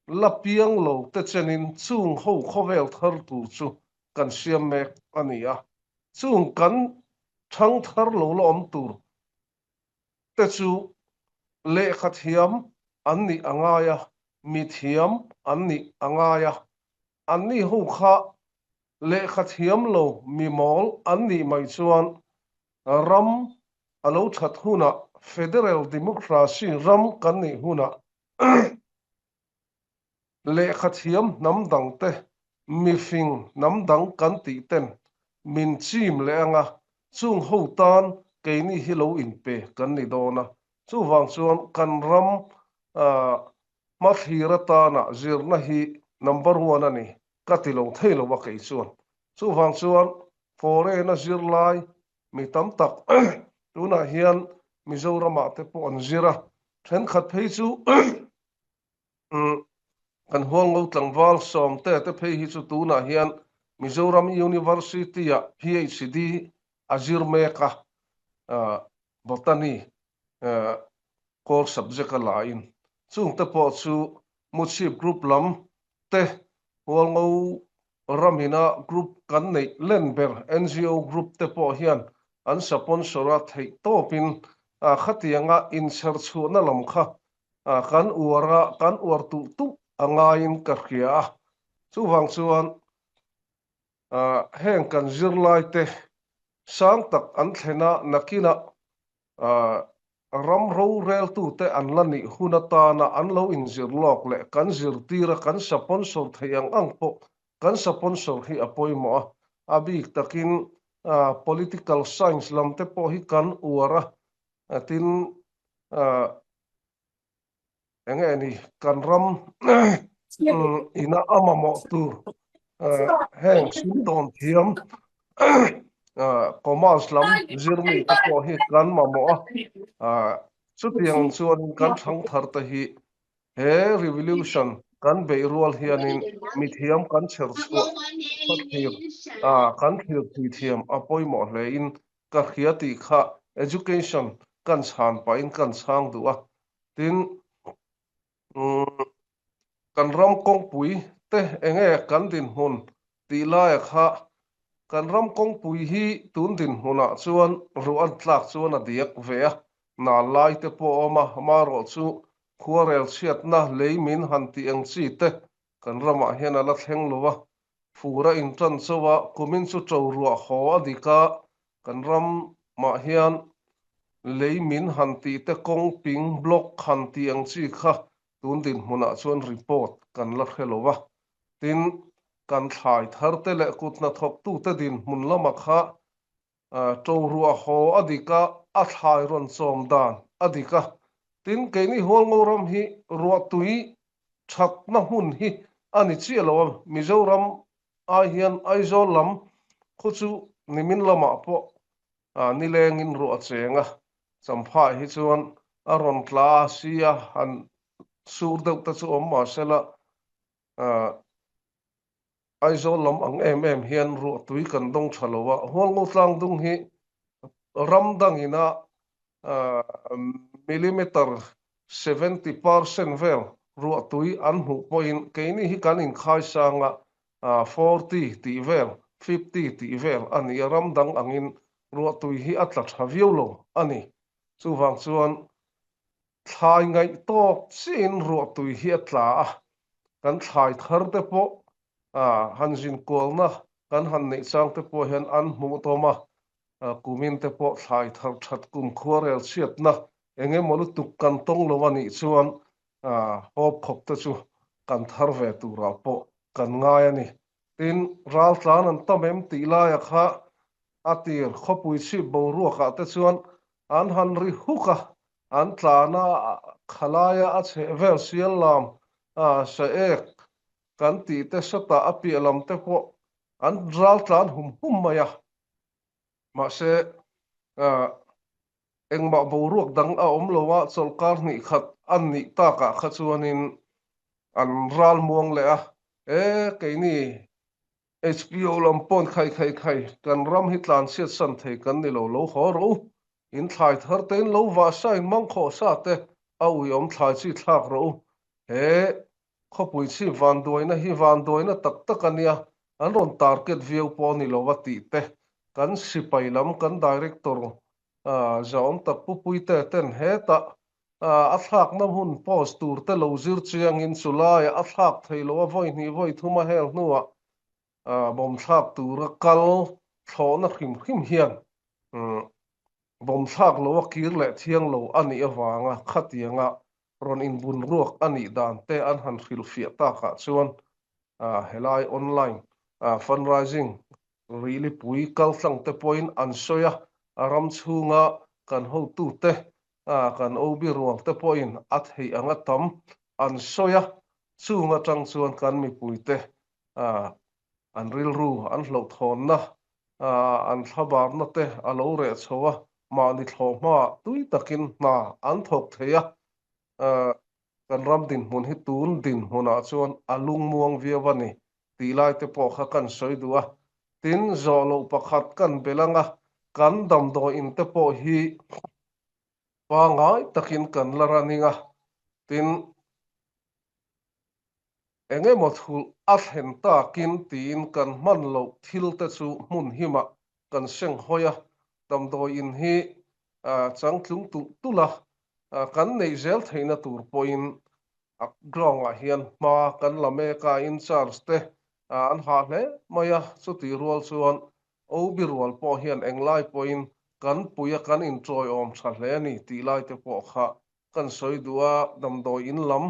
la piang lo te chenin chung ho khawvel thar tur chu kan siam mek a ni a. Chung kan thang thar lo la awm tur te chu lehkha thiam an nih a ngai a, mi thiam an nih a ngai a. Anni ho kha lehkha thiam lo mi mawl an nih mai chuan ram a lo that hunah Federal Democracy ram kan nih hunah lehkha thiam hnam dangte mifing hnam dang kan tih ten min chim leh anga chung ho tan keini hi lo inpe kan ni dawn a. Chuvang chuan kan ram Hmathlir atana zirna hi number one a ni ka ti lo thei lo a kei chuan. Chuvang chuan foreign a zirlai mi tam tak tunah hian Mizoramah te pawh an zir a, thenkhat phei chu kan Hualngo tlangval Sawmte te phei hi chu tunah hian Mizoram University-ah PhD a zir mek a, Botany core subject a la in chungte pawh chu Muchhip group lam te Hualngo ramina group kan neih len ber NGO group te pawh hian an saponsor a theih tawpin khatianga inchher chhuahna lam kha kan uar a, kan uar tulh tulh a ngaiin ka hria a. Chuvang chuan Heng kan zirlaite sang tak an thlen a, nakinah ram roreltute an la nih hun atana an lo inzir lawk leh kan zirtir a, kan saponsor theih ang ang pawh kan saponsor hi a pawimawh a. A bik takin political science lam te pawh hi kan uar a, tin Eng nge ni kan ram ina a mamawh tur heng sumdawn thiam commerce lam zirmi te pawh hi kan mamawh a, chutiang chuan kan thangthar te hi he revolution kan beih rual hianin mithiam kan chher chhuah thlir kan thlir thui thiam a pawimawh hlein ka hria tih kha education kan chhan pahin kan chhang duh a, tin kan ram kawngpui te enge kan dinhmun tih laia kha kan ram kawngpui hi tun dinhmunah chuan ruah an tlak chuan a diak ve a, nal lai te pawh a awm a, amaherawh chu khuarel chhiatna lei min han tih ang chi te Kan ramah hian a la thleng lo a, fur a intan chauh a, kumin chu ṭo ruah haw a dik a, kan ramah hian lei min han tih te kawng ping block han tih ang chi kha tun dinhmunah chuan report kan la hre lo a. Tin, kan thlai thar te leh kut hnathawktute dinhmun lamah kha Ṭo ruah haw a dik a, a thlai rawn chawm dan a dik a. Tin, keini Hualngo ram hi ruahtui ṭhatna hmun hi a ni chiah lo a, Mizoram ai hian Aizawl lam khu chu nimin lamah pawh nilengin ruah a cheng a, Champhai hi chuan a rawn tla a si a, han sur deuh te chu awm mahsela Aizawl lam ang em em hian ruahtui kan dawng tha lo a, Hualngo tlangdung hi ram dangina millimeter 70% vel ruahtui an hmuh pawhin keini hi kan inkhai sang a, 40 tih vel, 50 tih vel a ni a, ram dang angin ruahtui hi a tla tha viau lo a ni. Chuvang chuan Thlai ngaih tawk chiahin ruahtui hi a tla a, kan thlai thar te pawh han zinkualna kan han neih chang te pawh hian an hmuh tawm a, kumin te pawh thlai thar that kum khuarel chhiatna eng emaw lutuk kan tawng lo a nih chuan hawp khawp te chu kan thar ve turah pawh kan ngai a ni. Tin, raltlan an tam em tih laia kha a tir khawpui chhip boruakah te chuan an han ri huk a, an tlan a, khalaia a chheh vel sial lam sa ek kan tih te sawtah a piah lam te pawh an ral tlan hum hum mai a. Mahse, engmah boruak dang a awm lo a, chawlhkar hnih khat an nih takah kha chuanin an ral muang leh a, e keini HPO lam pawn khai khai khai, kan ram hi tlan chhiat san thei kan ni lo, lo haw rawh u, in thlai thar te in lo vah sa in mang khawh sa te. A uiawm thlai chi thlak rawh u. He khawpui chhip vanduaina hi vanduaina tak tak a nia, an rawn target viau pawh a ni lo a tih te, kan sipai lam kan director zahawm tak Pu Puite ten hetah a thlakna hmun post tur te lo zir chiangin chulaiah a thlak thei lo a vawi hnih vawi thum a hel hnuah bawm thlak tura kal thlawhna hrim hrim hian bawm thlak lo a kir leh thiang lo a nih avanga khatianga rawn inbun ruak a nih dan te an han hrilhfiah takah chuan helai online fundraising Rilipui kaltlang te pawhin an sawi a, a ram chhunga kan hotute kan OB ruang te pawhin a theih anga tam an sawi a, chung atang chuan kan mipuite an rilru an hlauhthawnna, an thlabarna te a lo reh chho a, mahni thlawhhmaah tui takin hna an thawk thei a, kan ram dinhmun hi tun dinhmunah chuan a lungmuang viau a ni tih lai te pawh kha kan sawi duh a. Tin, zawh loh pakhat kan belh ang a, kan damdawiin te pawh hi pangngai takin kan la running a, tin, Eng emaw thulh a thlen takin tiin kan hman loh thil te chu hmun himah kan seng hawi a, damdawi in hi changtlung tulh tulh a, kan neih zel theihna tur pawhin a ground ah hian hma kan la mek a, in charge te an hah hle mai a, chutih rual chuan OB rual pawh hian englai pawhin kan pui a kan inṭawiawm ṭha hle a ni tih lai te pawh kha Kan sawi duh a, damdawi in lam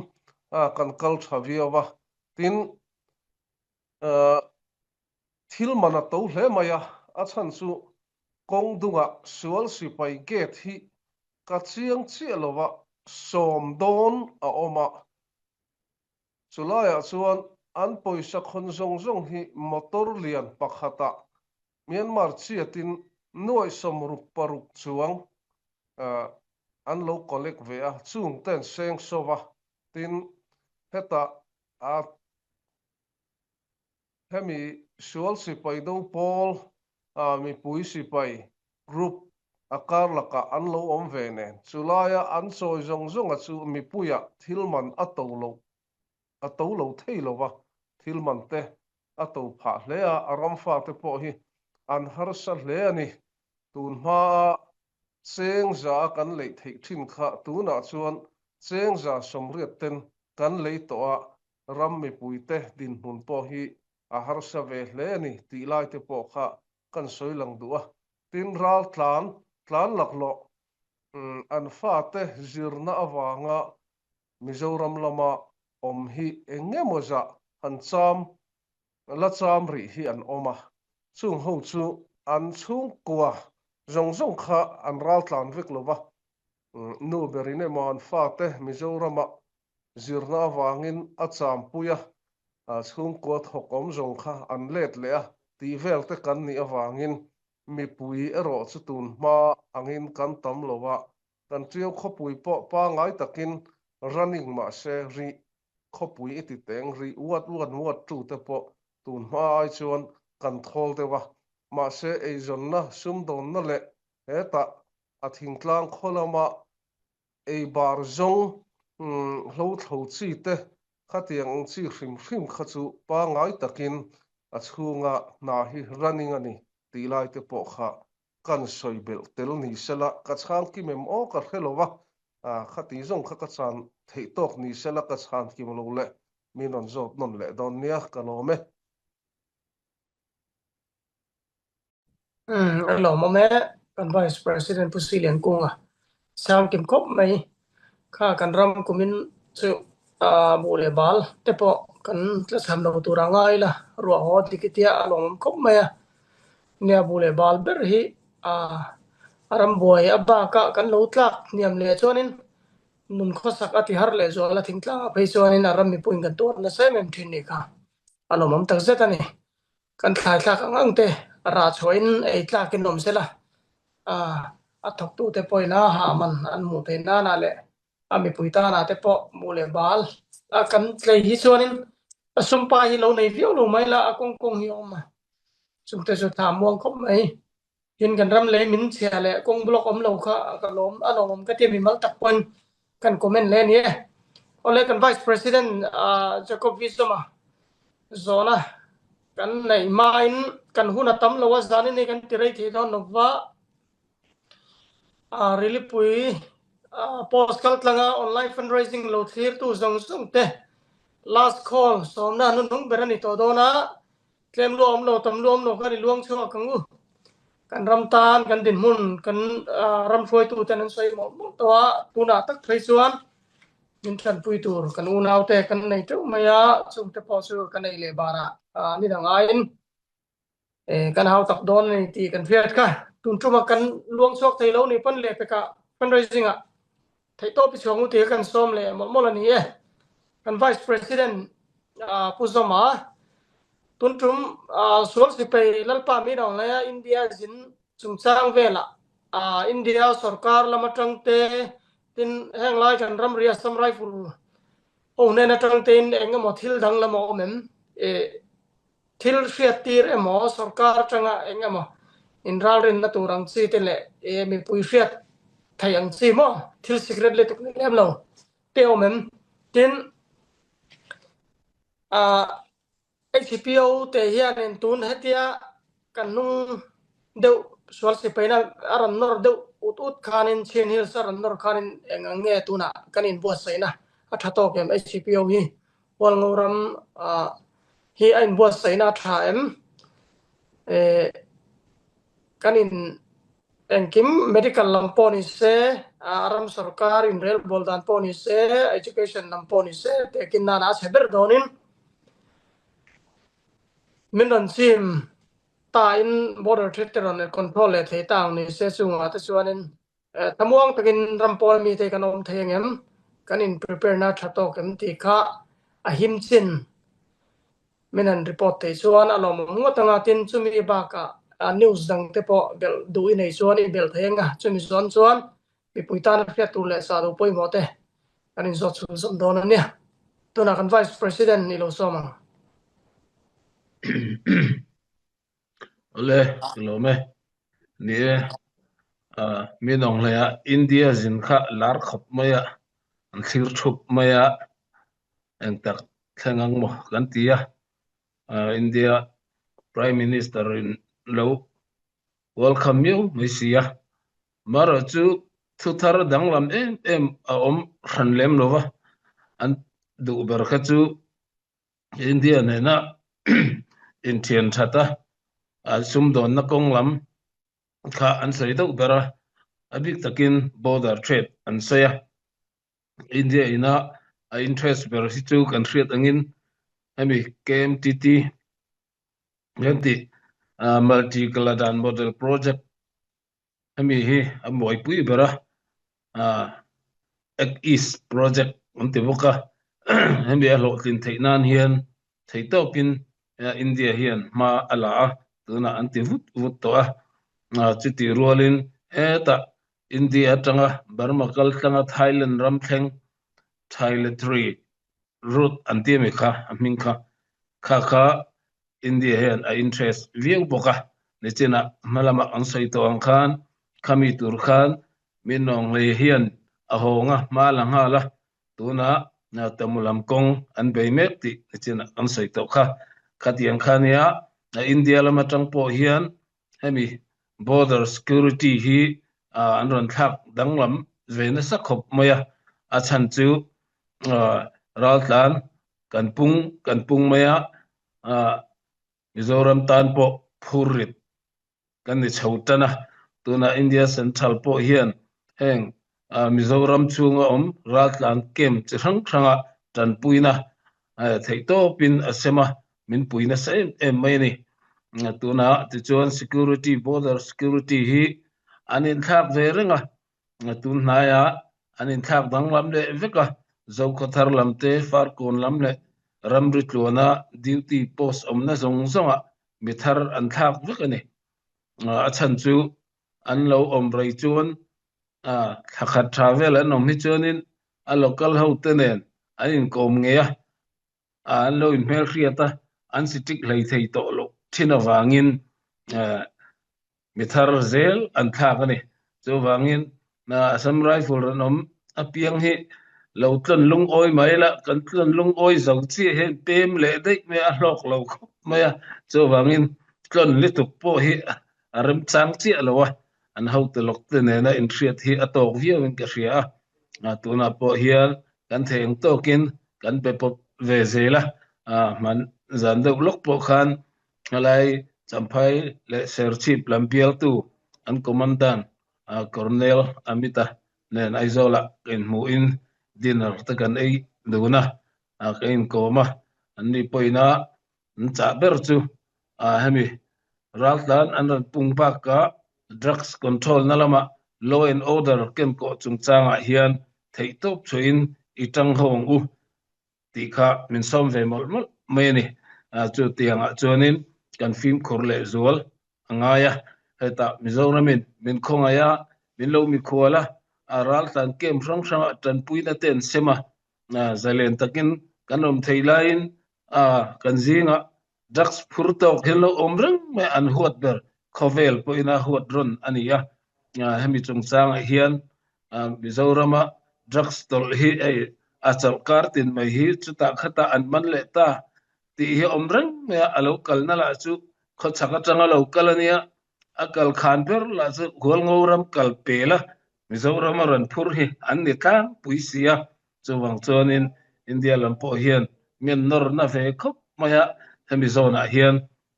kan kal tha viau a, tin thil man a to hle mai a, a chhan chu kawng dungah sual sipai gate hi ka chiang chiah lo a, sawm dawn a awm a, chulaiah chuan an pawisa khawn zawng zawng hi motor lian pakhatah Myanmar chiatin nuaih 66 chuang an lo collect ve a, chung ten seng sawm a, tin hetah a hemi sual sipai do pawl mipui sipai group a kar lakah an lo awm ve nen chulaia an chawi zawng zawnga chu mipuiah thil man a to loh a to lo thei lo va, thil man te a to phah hle a, a ram fate pawh hi an harsa hle a ni. Tun hmaa cheng za a kan leih theih thin kha tunah chuan cheng za 80 ten kan lei tawh a, ram mipuite dinhmun pawh hi a harsa ve hle a ni tih lai te pawh kha kan sawi lang duh a. Tin, ral tlan, tlan laklawh an fate zirna avanga Mizoram lama awm hi eng emaw zah han cham la cham rih hi an awm a, chung ho chu an chhungkua zawng zawng kha an raltlan vek lo va, nu berin emaw an fate Mizorama zirna avangin a champui a, chhungkua thawk awm zawng kha an let leh a tih vel te kan nih avangin mipui erawh chu tun hma angin kan tam lo a, Kan Ṭiau khawpui pawh pangai takin running mahse rih khawpui i ti teng rih uat uat uat tu te pawh tun hma ai chuan kan thawl deuh a. Mahse eizawnna, sumdawnna leh hetah a thingtlang khaw lama ei bar zawng hlo thlo chi te khatiang ang chi hrim hrim kha chu pangai takin a chhunga hna hi running a ni tih lai te pawh kha Kan sawi belh tel ni sela ka chhang kim em aw ka hre lo va, khati zawng kha ka chan theih tawk ni sela ka chhan kim lo le, min rawn zawt nawn leh dawn nia ka lawm e. Umm a lawmawm e, kan Vice President Pu Silian Kunga chhang kim khawp mai kha kan ram kumin chu buh leh bal te pawh kan tla chham lo tur a ngai la, ruah haw dik i tia a lawmawm khawp mai a. Nia buh leh bal ber hi a rambuai a bakah kan lo tlak hniam leh chuanin nun khawsak a ti har leh zual a, thingtlangah phei chuanin a ram mipuiin kan tuar nasa em em thin nih kha a lawmawm takzet a ni. Kan thlai thlak ang ang te rah chhuahin ei tlakin awm sela, a thawktute pawhin a hah man an hmuh theih nanah leh a mipui tanah te pawh buh leh bal a kan tlei hi chuanin a sumpa hi lo nei viau lo mai la a kawng kawng hi a awm a, chungte chu thla muang khawp mai. Tin kan ram lei min chhia leh kawng block awm lo kha ka lawm a lawmawm ka ti a mimal tak pawhin. Kan comment leh a ni e. Awle kan Vice President Jacob Wisdom-a zawhna kan neih hmain kan hun a tam lo a, zanin hi kan ti rei thei dawn lo va. Rilipui post kal tlanga online fundraising lo thlirtu zawng zawng te last call sawmna hnuhnung ber a ni tawh dawn a. Tlem lu awm lo, tam lu awm lo khan i luang chhuak ang u. Kan ram tan, kan dinhmun, kan ram hruaitu ten an sawi mawlh mawlh tawh a, tunah tak phei chuan min tanpui tur kan unaute kan nei teuh mai a, chungte pawh chu ka nei leh barah ni dang aiin kan hau tak dawn a ni tih kan hriat kha. Tun tuma kan luang chhuak thei lo ni pawn leh pekah fundraising ah Theihtawp i chhuak ngute kan sawm leh mawlh mawlh a ni e. Kan Vice President Pu Zoma, tun tum sual sipai Lalpa min ang laia India zin chungchang velah India sorkar lam atang te, tin heng lai kan ramri Assam Rifle ho hnen atang tein eng emaw thil danglam a awm em? Thil hriattir emaw, sorkar atanga eng emaw inralrinna tur ang chi te leh mipui hriat theih ang chi maw thil secret lutuk ni lem lo te awm em? Tin, HPO te hianin tun hetia kan hnung deuh sual sipaina a rawn nawr deuh ut ut khanin Chin Hills a rawn nawr khanin eng ang nge tunah kan inbuatsaihna a tha tawk em HPO hi? Hualngo ram hi a inbuatsaihna a tha em? Kan in engkim medical lam pawh ni se, a ram sorkar inrelbawl dan pawh ni se, education lam pawh ni se, tehkin nana a chhe ber dawnin min rawn chim ta in border threat te rawn control leh thei ta ang ni se chungah te chuanin Thlamuang takin ram pawl mite kan awm thei angem? Kan in prepare na tha tawk em tih kha a him chin min han report theih chuan a lawmawm ngawt ang a, tin chumi bakah news dang te pawh belh duh i nei chuan i belh thei ang a, chumi zawn chuan mipui tana hriat tur leh sah duh pawimawh te kan inzawt chhun zawm dawn a nia. Tunah kan Vice President i lo sawm ang. Awle, ka lawm e. Ni e, mi nawng hlei a India zin kha lar khawp mai a, an thlir thup mai a, eng tak thleng ang maw kan ti a. India Prime Minister in lo welcome miau mai si a. Marawh chu thu thar danglam em em a awm hran lem lo va, an duh ber kha chu India nena inthian that a, sumdawnna kawng lam kha an sawi deuh ber a, a bik takin border trade an sawi a. India ina a interest ber hi chu kan hriat angin hemi KMTT hian tih Multi-Kaladan Model Project Hemi hi a buaipui ber a, Act East Project an ti bawk a, hemi a hlawhtlin theih nan hian thei tawkin India hian hma a la a, tunah an ti vut vut tawh a. Chutih rualin hetah India atanga Burma kal tlanga Thailand ram thleng Thailatry route an ti ami kha a hming kha, kha kha India hian a interest viau bawk a, nichinah hma lamah an sawi tawh ang khan khami tur khan min nawnghlei hian a hawng a, hma la nghal a, tunah Tamu lam kawng an bei mek tih nichinah kan sawi tawh kha. Khatiang kha nia India lam atang pawh hian hemi border security hi an rawn thlak danglam ve nasa khawp mai a, a chhan chu raltlan kan pung kan pung mai a, Mizoram tan pawh phur rit kan ni chho tan a, tunah India Central pawh hian heng Mizoram chhunga awm raltlan camp chi hrang hranga tanpuina theihtawpin a sem a, min pui nasa em em mai a ni. Tunah tichuan security border security hi an inthlak ve reng a, tun hnaiah an inthlak danglam leh vek a, Zokhawthar lam te, Farkawn lam leh ramri tluana duty post awmna zawng zawngah mi thar an thlak vek a ni. A chhan chu an lo awm rei chuan thla khat tha vel an awm hi chuanin a local hote nen an inkawm ngei a, an lo inhmelhriat a, an sitik hlei thei tawh loh thin avangin mi thar zel an thlak a ni. Chuvangin Assam Rifle an awm. apiang hi lo tlawn lungawi mai la, kan tlawn lungawi zo chiah hian pem leh daih mai a, a hlawk lo khawp mai a, chuvangin tlawn lutuk pawh hi a remchang chiah lo a, an hotu lawk te nena inhriat hi a tawk viauin ka hria a, tunah pawh hian kan thei ang tawkin kan pe pawp ve zel a, hman zan deuh lawk pawh khan helai Champhai leh Serchhip lam bialtu an commandant Colonel Amit-a nen Aizawlah ka inhmuhin dinner te kan ei dun a, ka inkawm a, anni pawhin a an chah ber chu hemi raltlan an rawn pung bakah drugs control na lama law and order kenkawh chungchangah hian theihtawp chhuahin i tang ho ang u tih kha min sawm ve mawlh mawlh mai a ni. Chu tiangah chuanin kan fimkhur leh zual a ngai a, hetah Mizoramin min khawngaih a, min lo mikhual a, a raltlan camp hrang hrangah tanpuina te an sem a, zalen takin kan awm thei laiin kan zingah drugs phur tawk hian lo awm reng mai an huat ber khawvel pawhin a huat rawn a ni a, hemi chungchangah hian Mizorama drugs tawlh hi hei a chawlhkar tin mai hi chutah khatah an man leh ta tih hi a awm reng mai a, a lo kalna lah chu khawchhak atanga lo kal a nia, a kal khan ber lah chu Hualngo ram kal pel a, Mizorama rawn phur hi an ni tlangpui si a, chuvang chuanin India lam pawh hian mi an nawr na ve khawp mai a, hemi zawnah hian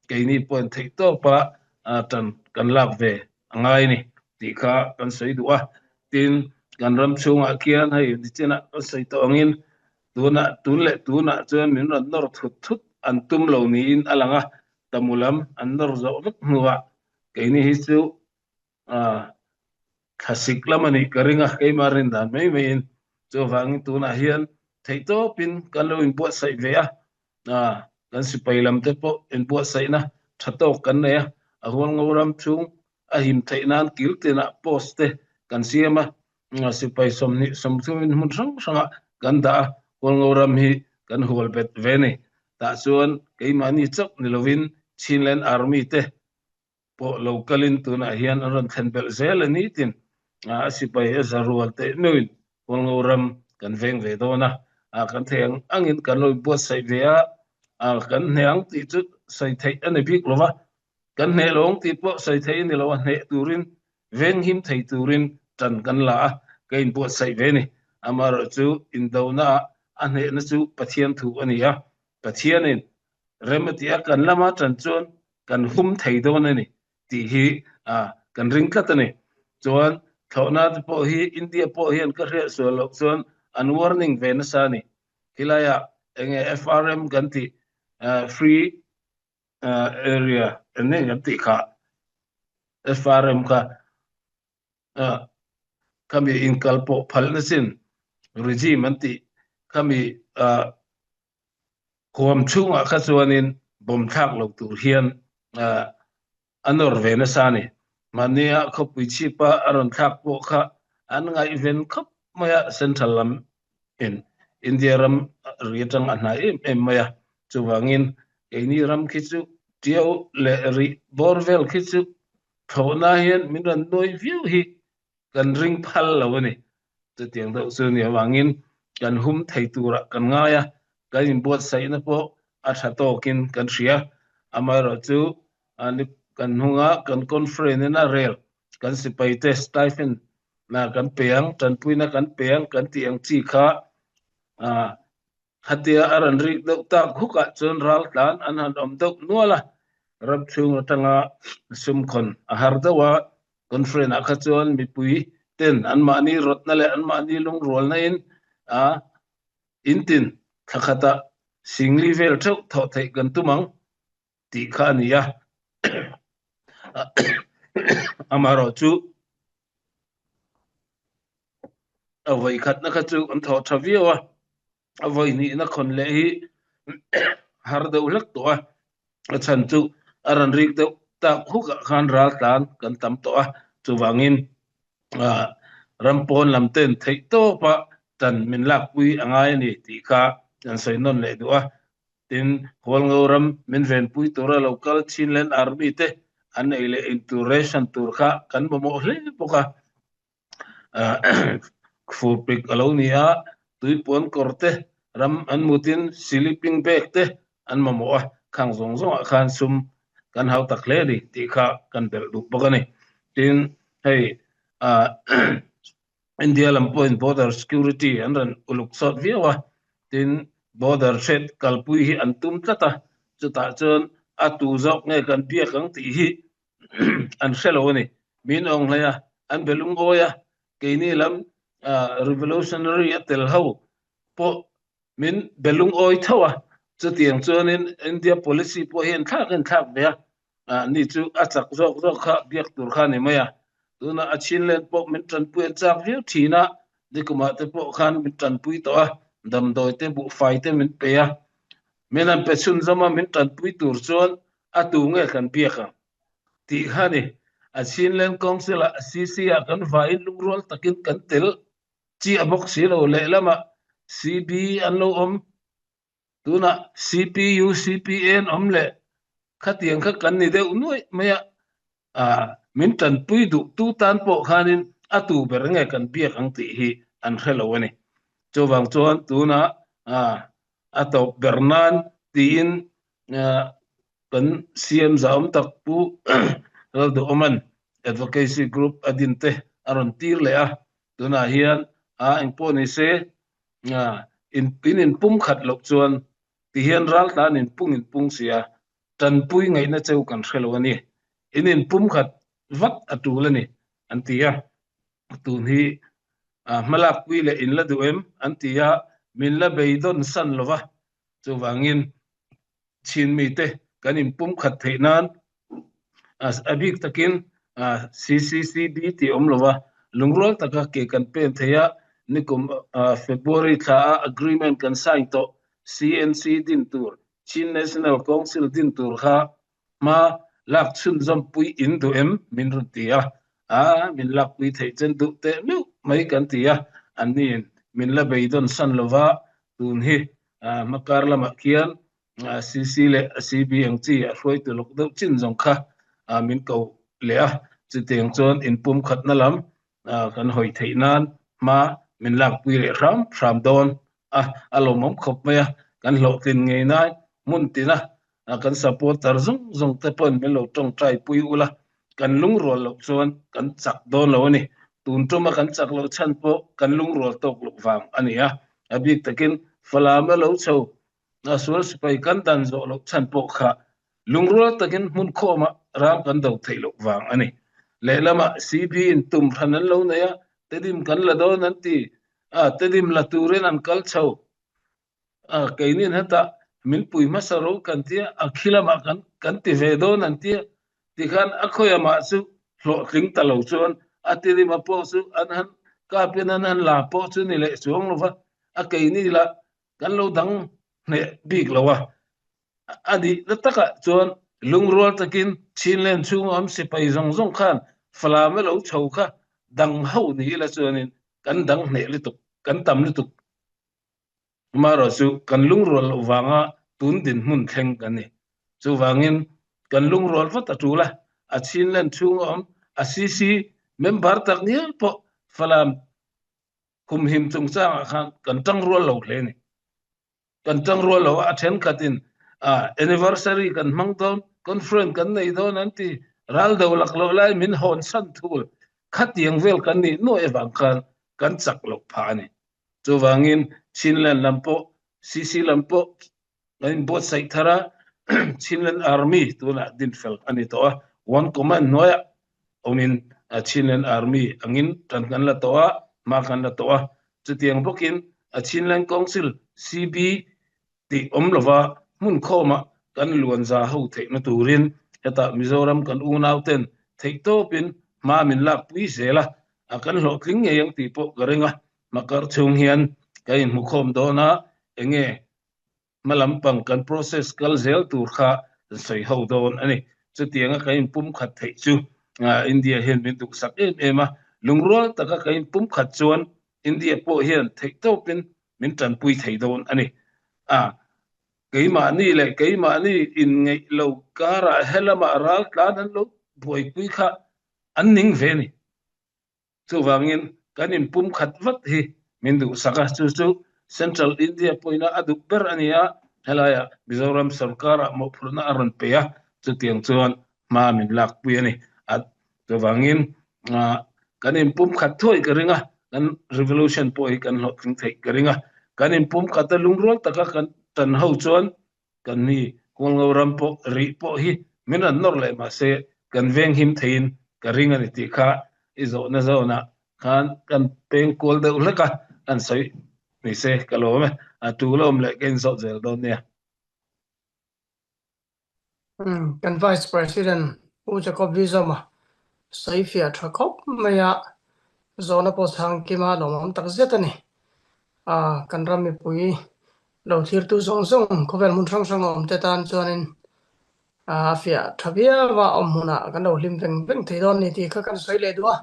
keini pawhin theihtawpa tan kan lak ve a ngai a ni tih kha kan sawi duh a, tin kan ram chhungah khian hei nichinah kan sawi tawh angin tunah tun leh tunah chuan min rawn nawr thut thut an tum lo niin a lang a, tamu lam an nawr zawh vek hnuah keini hi chu thlasik lam a nih ka ring a, keimah rin dan mai maiin chuvangin tunah hian theihtawpin kan lo inbuatsaih ve a, kan sipai lam te pawh inbuatsaihna tha tawk kan nei a, a hualngo ram chhung a him theih nan kil tinah post te kan siam a, sipai 20 30 in hmun hrang hrangah kan dah a, hualngo ram hi kan hual bet ve a ni. Tah chuan keimahni chauh ni lovin Chinland Army te pawh lo kalin tunah hian an rawn thlen belh zel a ni tin a sipai a za rual teh meuhin Hualngo ram kan veng ve dawn a, kan thei ang angin kan lo inbuatsaih ve a, kan hneh ang tih chu sawi theih a ni bik lo va, kan hneh lo ang tih pawh sawi theih a ni lo a, hneh turin venghim thei turin tan kan la a, ka inbuatsaih ve a ni. Amaherawhchu indonaah a hnehna chu Pathian thu a ni a, Pathianin rem a tih a, kan lama tan chuan kan hum thei dawn a ni tih hi kan ring tlat a ni. Chuan thlawhna te pawh hi India pawh hian ka hriat sual loh chuan an warning ve nasa a ni. Khilaiah enge FRM kan tih free area eng nge kan tih kha FRM kha khami inkal pawh phalna chin regime an tih khami Huam chhungah kha chuanin bomb thlak lo tur hian a nawr ve nasa a ni. Mahnia khawpui chhipa a rawn thlak pawh kha an ngaihven khawp mai a, Central lam in India ram ri atang a hnai em em mai a. Chuvangin keini ram khi chu Tiau leh rih bawr vel khi chu thlawhna hian min rawn nuai viau hi kan ring phal lo a ni. Chutiang deuh chu ni avangin kan hum thei turah kan ngai a, kan inbuatsaihna pawh a tha tawkin kan hria. Amaherawhchu kan hnunga kan conference in a rel kan sipaite stipend kan pe ang, tanpuina kan pe ang kan tih ang chi kha Khatia a rawn rik deuh tak hukah chuan raltlan an han awm deuh nual a, ram chhung atanga sumkhawn a har deuh a, conference ah kha chuan mipui ten anmahni rawtna leh anmahni lungrualna in a intin thla khatah singli vel theuh thawh theih kan tum ang tih kha a ni a. Amaherawh chu a vawi khatna kha chu an thawh tha viau a, a vawi hnihna khawn leh hi har deuh hlek tawh a, a chhan chu a rawn rik deuh tak hukah khan ral tlan kan tam tawh a, chuvangin ram pawn lam ten theih tawpa tan min lakpui a ngai a ni tih kha kan sawi nawn leh duh a. Tin, Hualngo ram min venpui tura lo kal Chinland Army te an ei leh in tur ration tur kha kan mamawh hle bawk a. Furpik a lo ni a, tuipuan kawr te, ram an mutin sleeping bag te an mamawh a, khang zawng zawngah khan sum kan hau tak hle a ni tih kha kan belh duh bawk a ni. Tin, hei India lam pawhin border security an rawn uluk sawt viau a, tin border hriat kalpui hi an tum tlat a, chutah chuan a tu zawk nge kan biak ang tih hi an hre lo a ni. Min awng hlei a, an be lungawi a, keini lam revolutionary a tel ho pawh min be lungawi tho a, chutiang chuanin India policy pawh hi an thlak in thlak ve a, ni chu a chak zawk zawk kha biak tur kha a ni mai a, tunah a Chinland pawh min tanpui an chak viau thin a, nikumah te pawh khan min tanpui tawh a, damdawi te buhfai te min pe a, min han pe chhunzawm a, min tanpui tur chuan a tu nge kan biak ang tih kha a ni. A Chinland Council ah CC ah kan vaiin lungrual takin kan tel chiah bawk si lo, lehlamah CB an lo awm. Tunah CPU, CPA an awm leh khatiang kha kan ni deuh nuaih mai a, ah min tanpui duh tu tan pawh khanin a tu ber nge kan biak ang tih hi an hre lo a ni. Chuvang chuan tunah ah a tawp ber nan tiin ah kan CM zahawm tak Pu Lalduhawman Advocacy Group a din te a rawn tir leh a, tunah hian ah engpawh ni se in in pumkhat loh chuan tihian raltlan in pung in pung si a, tanpui ngaihna cheu kan hre lo a ni. In in pumkhat vat a tul a ni an ti a, tun hi hmalakpui leh in la duh em an ti a, min la beidawn san lo va, chuvangin Chin mite kan inpumkhat theih nan a bik takin CCCB tih awm lova lungrual taka ke kan pen thei a, nikum February thla a agreement kan sign tawh CNC din tur, Chin National Council din tur kha hma lak chhunzawm pui in duh em min rawn ti a, a min lakpui theih chen duh teh meuh mai kan ti a, anniin min la beidawn san lova tun hi hmakar lamah khian CC leh CB ang chi a hruaitu lawk deuh chin zawng kha min ko leh a, chutiang chuan inpumkhatna lam kan hawi theih nan hma min lakpui leh hram hram dawn a, a lawmawm khawp mai a, kan hlawhtlin ngei nan hmun tina kan supporter zawng zawng te pawhin min lo tawngtai pui ula, kan lungrual loh chuan kan chak dawn lo a ni. Tun tuma kan chak loh chhan pawh kan lungrual tawk loh vang a ni a, a bik takin Falam a lo chho a sual sipai kan dan zawh loh chhan pawh kha lungrual takin hmun khawmah ram kan do theih loh vang a ni. Lehlamah CB in tum hran an lo nei a, Tedim kan la dawn an ti a, Tedim la turin an kal chho. A, keinin hetah min pui hmasa ro kan tia, a khi lamah kan kan ti ve dawn an tia, tikhan a khawi amah chu hlawhtling ta lo chuan a tirima pawh chu an han kapin an han la pawh chu ni leh chuang lo va, a keini lah kan lo dang hneh bik lo a. A nihna takah chuan lungrual takin Chinland chhunga awm sipai zawng zawng khan Falam a lo chho kha dang ho ni ila chuanin kan dang hneh lutuk, kan tam lutuk. Amaherawh chu kan lungrual loh vanga tun dinhmun thleng kan ni. Chuvangin kan lungrual vat a tul a, a Chinland chhunga awm a CC member tak ngial pawh Falam humhim chungchangah khan kan tangrual lo hle a ni. Kan tangrual lo a, a thenkhatin anniversary kan hmang dawn, conference kan nei dawn an ti, ral do lak loh lai min hawn chhan thul khatiang vel kan nih nuaih avang khan kan chak loh phah a ni. Chuvangin Chinland lam pawh CC lam pawh kan inbuatsaih thar a, Chinland Army tunah dinfel a ni tawh a, One Command hnuaiah awmin Chinland Army angin tan kan la tawh a, hma kan la tawh a. Chutiang bawkin Chinland Council, CB, tih awm lova hmun khawmah kan luan za ho theihna turin hetah Mizoram kan unauten theihtawpin hma min lakpui zel a, a kan hlawhtling ngei ang tih pawh ka ring a, hmakar chhung hian ka inhmukhawm dawn a, enge hma lampang kan process kal zel tur kha kan sawi ho dawn a ni. Chutianga kan inpumkhat theih chu India hian min duhsak em em a, lungrual taka kan inpumkhat chuan India pawh hian theihtawpin min tanpui thei dawn a ni. A, keimahni leh keimahni inngeih lo karah helamah raltlan an lo buaipui kha an ning ve a ni. Chuvangin. kan inpumkhat vat hi min duhsak a, chu chu Central India pawhin a duh ber a ni a, helaiah Mizoram sorkarah mawhphurhna a rawn pe a, chutiang chuan hma min lakpui a ni. A chuvangin kan inpumkhat thuai ka ring a, kan revolution pawh hi kan hlawhtling theih ka ring a, kan inpumkhat a lungrual taka kan tan ho chuan Kan ni Hualngo ram pawh rih pawh hi min rawn nawr leh mahse kan veng him theiin ka ring a ni tih kha i zawhna zawnah khan kan peng kual deuh hlek a, kan sawi ni se ka lawm e, a tul a awm leh ka inzawt zel dawn nia. Kan Vice President Pu Jacob Vizoma sawi fiah tha khawp mai a, zawhna pawh chhang kima lawmawm tak zet a ni. Kan ram mipui Lo thirtu zawng zawng khawvel hmun hrang hrang a awm te tan chuanin a fiah tha viau a, awm hmunah kan lo hlim veng veng thei dawn ni tih kha kan sawi leh duh a.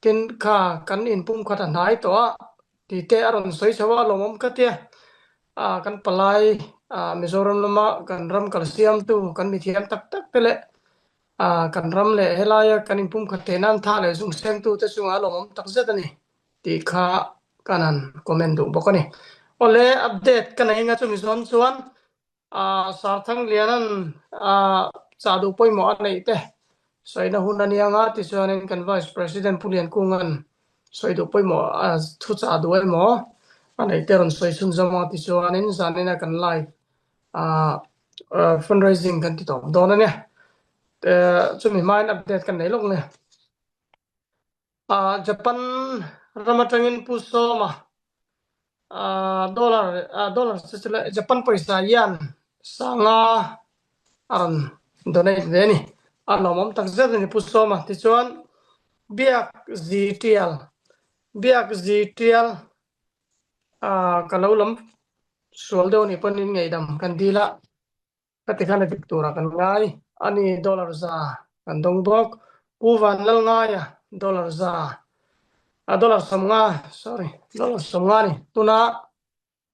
Tin, kha kan inpum khat a hnai tawh a tih te a rawn sawi chho a, lawmawm ka tia. Kan palai Mizoram lama kan ram kal siamtu kan mithiam tak tak te leh kan ram leh helaia kan inpum khat theih nan tha leh zung sengtu te chungah a lawmawm tak zet a ni. Tih kha kan han comment duh bawk a ni. Awle, update ka nei nga chumi zawn chuan Sarthangliana'n chah duh pawimawh a neih te sawina hun a nia nga tichuanin kan Vice President Pu Liankunga'n sawi duh pawimawh a thu chah duh emaw a neih te rawn sawi chhunzawm ang tichuanin zanina kan live fundraising kan ti tawp dawn a nia. Chumi hmain update kan nei lawk nia. Japan ram atangin Pu Sawma dollar dollar chu chu le Japan pawisa hian sanga a rawn donate ve a ni. A lawmawm tak zet a ni Pu Sawma. Tichuan Biak Zi Tial Biak Zi Tial ka lo lam sual deuh a nih pawn in ngaihdam kan dil a. Ka ti khan a dik turah kan ngai a ni, dollar za kan dawng bawk. Pu Vanlalngaia dollar za, a dollar 50, sorry, dollar 50 a ni. Tuna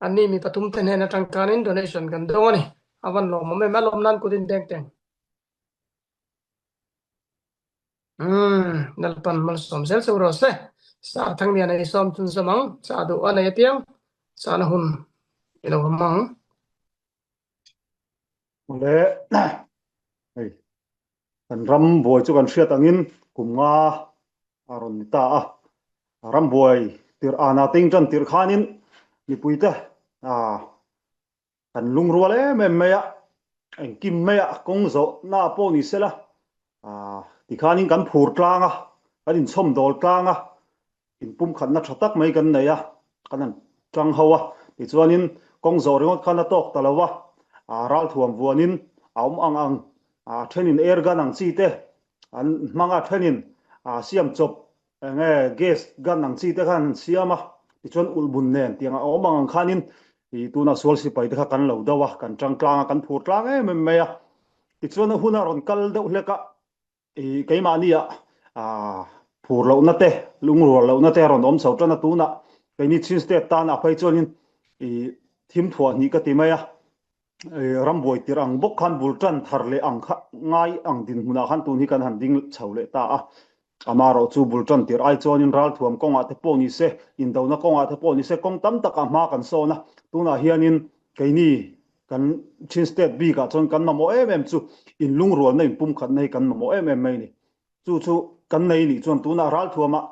anni mi pathum te hnen atang khanin donation kan dawng a ni. A van lawmawm em, a lawm nan kut in deng teng. Umm, Lalpan malsawm zel cheu rawh se. Sar Thanglian ei sawm chhunzawm ang, chah duh a nei apiang, chahna hun i lo hmang ang. Le hei kan ram buai chu kan hriat angin kum nga a rawn ni ta a, ram buai tirh ana te intan tirh khanin mipui te kan lungrual em em mai a, engkim mai a kawng zawh na pawh ni sela tikhanin kan phur tlang a, kan inchhawm dawl tlang a, Inpumkhatna tha tak mai kan nei a, kan han tang ho a, tichuanin kawng zawh ringawt khan a tawk ta lo a, ralthuam vuanin a awm ang ang, a thenin air gun ang chi te an hmang a, thenin siam chawp eng nge gas gun ang chi te khan an siam a, tichuan ulhbun nen tiang a awm ang ang khanin tunah sual sipai te kha kan lo do a, kan tang tlang a, kan phur tlang em em mai a, tichuan a hun a rawn kal deuh hlek a. I keimahni ah phur lohna te, lungrual lohna te a rawn awm chho tan a, tunah keini Chin State tan ah phei chuanin i thim thuah hnih ka ti mai a, i rambuai tirh ang bawk khan bul tan thar leh ang kha ngai ang dinhmunah khan tun hi kan han ding chho leh ta a, amaherawh chu bul tan tirh ai chuanin ralthuam kawngah te pawh ni se, indona kawngah te pawh ni se kawng tam takah hma kan sawn a, tunah hianin keini Kan Chin State bikah chuan kan mamawh em em chu inlungrualna inpumkhatna hi kan mamawh em em mai a ni. Chu chu kan nei nih chuan tunah ralthuamah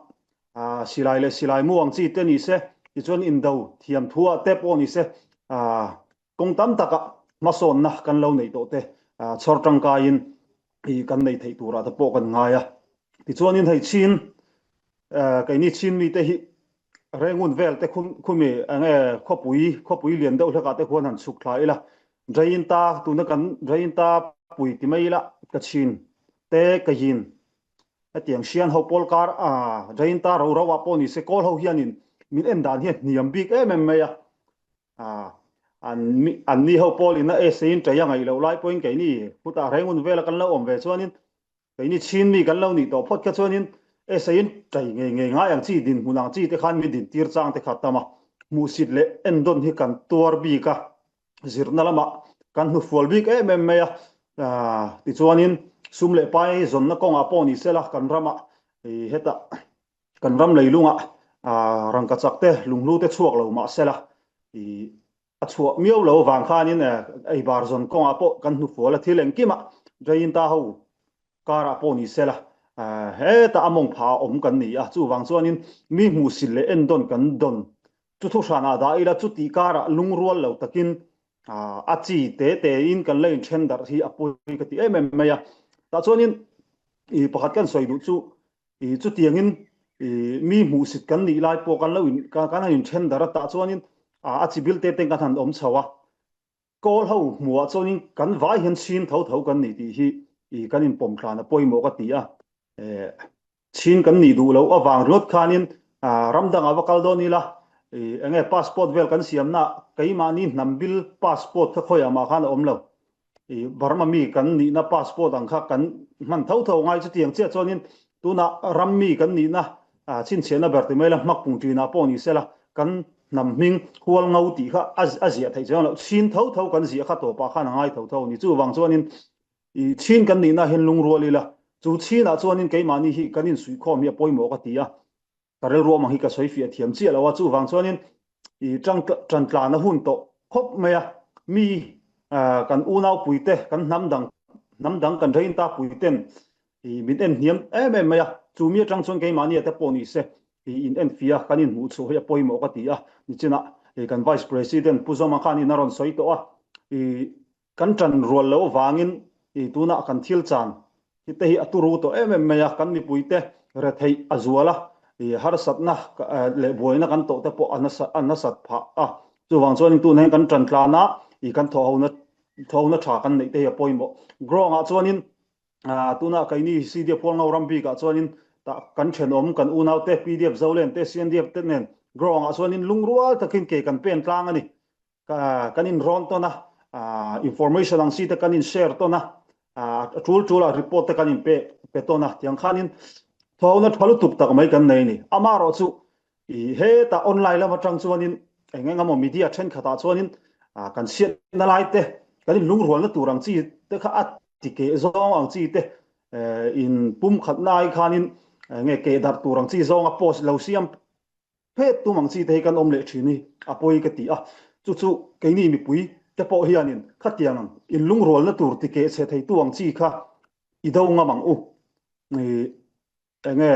silai leh silai mu ang chi te ni se, tichuan indo thiam thuah te pawh ni se, kawng tam takah hmasawnna kan lo neih tawh te chhawr tangkaiin kan nei theih turah te pawh kan ngai a. Tichuanin hei Chin Keini Chin mite hi Rengun vel te khumi eng nge khawpui khawpui lian deuh hlekah te khuan han chhuk thla ila, Drainta tuna kan Drainta pui ti mai ila ka chin te ka yin hetiang hrian ho pawl kar a Drainta ro ro ah pawh ni se kawl ho hianin min en dan hi a hniam bik em em mai a, an anni ho pawl ina essay in ṭei a ngaih loh lai pawhin keini khutah Rengun vela kan lo awm ve chuanin Keini Chin mi kan lo nih tawh phawt kha chuanin essay-in ṭai ngei ngei ngai ang chi, dinhmun ang chi te khan mi dintir chang te kha tam a, hmuhsit leh endawn hi kan tuar bik a, zirna lamah kan hnufual bik em em mai a, tichuanin sum leh pai zawnna kawngah pawh ni sela kan ramah hetah kan ram leilungah. Rangkachak te, lunghlu te chhuak lo mah sela, a chhuah miau lo avang khanin ei bar zawn kawngah pawh kan hnufual a, thil engkimah Jainta ho karah pawh ni sela, hetah a mawng phah a awm kan ni a, chuvang chuanin mi hmuhsit leh endawn kan dawn chu thuhranah dah ila chutih karah lungrual lo takin a chi te tein kan la inthen darh hi a pawi ka ti em em mai a. Tah chuanin pakhat kan sawi duh chu chutiangin mi hmuhsit kan nih lai pawh kan lo in kan han inthen darh a, tah chuanin a chi bil te ten kan han awm chho a. Kawl ho hmuhah chuanin kan vai hian chhin tho tho kan ni tih hi i kan inpawm tlan a pawimawh ka ti a. Chhin kan nih duh loh avang ringawt khanin ram dangah va kal dawn ila i eng nge passport vel kan siamna keimahni hnam bil passport kha khawiah mah khan a awm lo. I Burma mi kan nihna passport ang kha kan hman tho tho ngai chutiang chiah chuanin tunah ram mi kan nihna chhinchhiahna ber ti mai la hmakpung ṭinah pawh ni sela kan hnam hming hual ngo tih kha a ziah theih chuang loh. Chhin tho tho kan ziah kha tawpah khan a ngai tho tho a ni. Chuvang chuanin i chhin kan nihna hian lungrual ila, chu chhinah chuanin keimahni hi kan insuihkhawm hi a pawimawh ka ti a. Ka rilruam ang hi ka sawi fiah thiam chiah lo a, chuvang chuanin i tang tantlan a hun tawh khawp mai a. Mi kan unaupuite, kan hnam dang hnam dang kan reinta puiten i min en hniam em em mai a, chu mi atang chuan keimahni te pawh ni se i in en fia kan inhmuh chhuah hi a pawimawh ka ti a, nichinah i kan Vice President Pu Zawma khan in a rawn sawi tawh a, i kan tan rual loh vangin i tunah kan thil chan hi te hi a turu tawh em em mai a, kan mipuite retheih a zual a, i harsatna leh buaina kan tawh te pawh a nasa a nasat phah a, chuvang chuan tunah hian kan tan tlan a, i kan thawhhona thawhhona tha kan neih te hi a pawimawh. Ground ah chuanin Tunah keini CDF Hualngo ram bikah chuanin tah kan thenawm kan unaute PDF Zolen te CNDF te nen ground ah chuanin lungrual takin ke kan pen tlang a ni. Kan inrawn tawn a, information ang chi te kan in share tawn a, a tul tul ah report te kan in pe pe tawn a, tiang khanin thawhna tha lutuk tak mai kan nei a ni. Amaherawhchu I hetah online lam atang chuanin eng eng emaw media thenkhatah chuanin kan chhiatna lai te, kan inlungrualna tur ang chi te kha a ti keh zawng ang chi te, in pumkhatna ai khanin enge keh darh tur ang chi zawnga post lo siam phet tum ang chi te hi kan awm leh thin hi a pawi ka ti a. Chu chu keini mipui te pawh hianin khatiang ang inlungrualna tur ti keh chhe theitu ang chi kha i do ngam ang u. Enge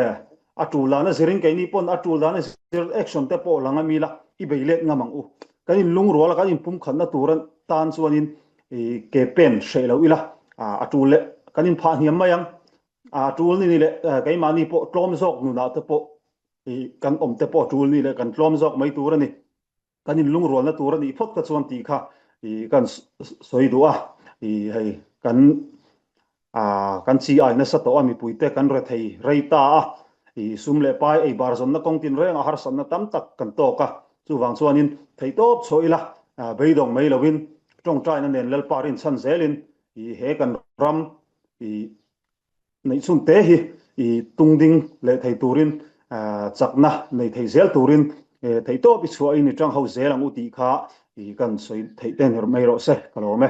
a tul dan a zirin keini pawn a tul dan a zir action te pawh lang ami la i bei let ngam ang u. Kan in lungrual a kan in pumkhatna tur tan chuanin i ke pen hreh lo ila a tul leh kan in phah hniam mai ang. A tul ni ni leh keimahni pawh tlawm zawk nunah te pawh i kan awm te pawh a tul ni leh kan tlawm zawk mai tur a ni. Kan inlungrualna tur a nih phawt ka chuan tih kha i kan sawi duh a, i hei kan kan chi ai nasa tawh a, mipuite kan rethei rei ta a, i sum leh pai ei bar zawnna kawng tin rengah harsatna tam tak kan tawk a, chuvang chuanin theihtawp chhuah ila beidawng mai lovin tawngtaina nen Lalpa rinchhan zelin i he kan ram i Neihchhun te hi i tungding leh thei turin chakna nei thei zel turin theihtawp i chhuahin i tang ho zel ang u tih kha i kan sawi theih te ni mai rawh se ka lawm e.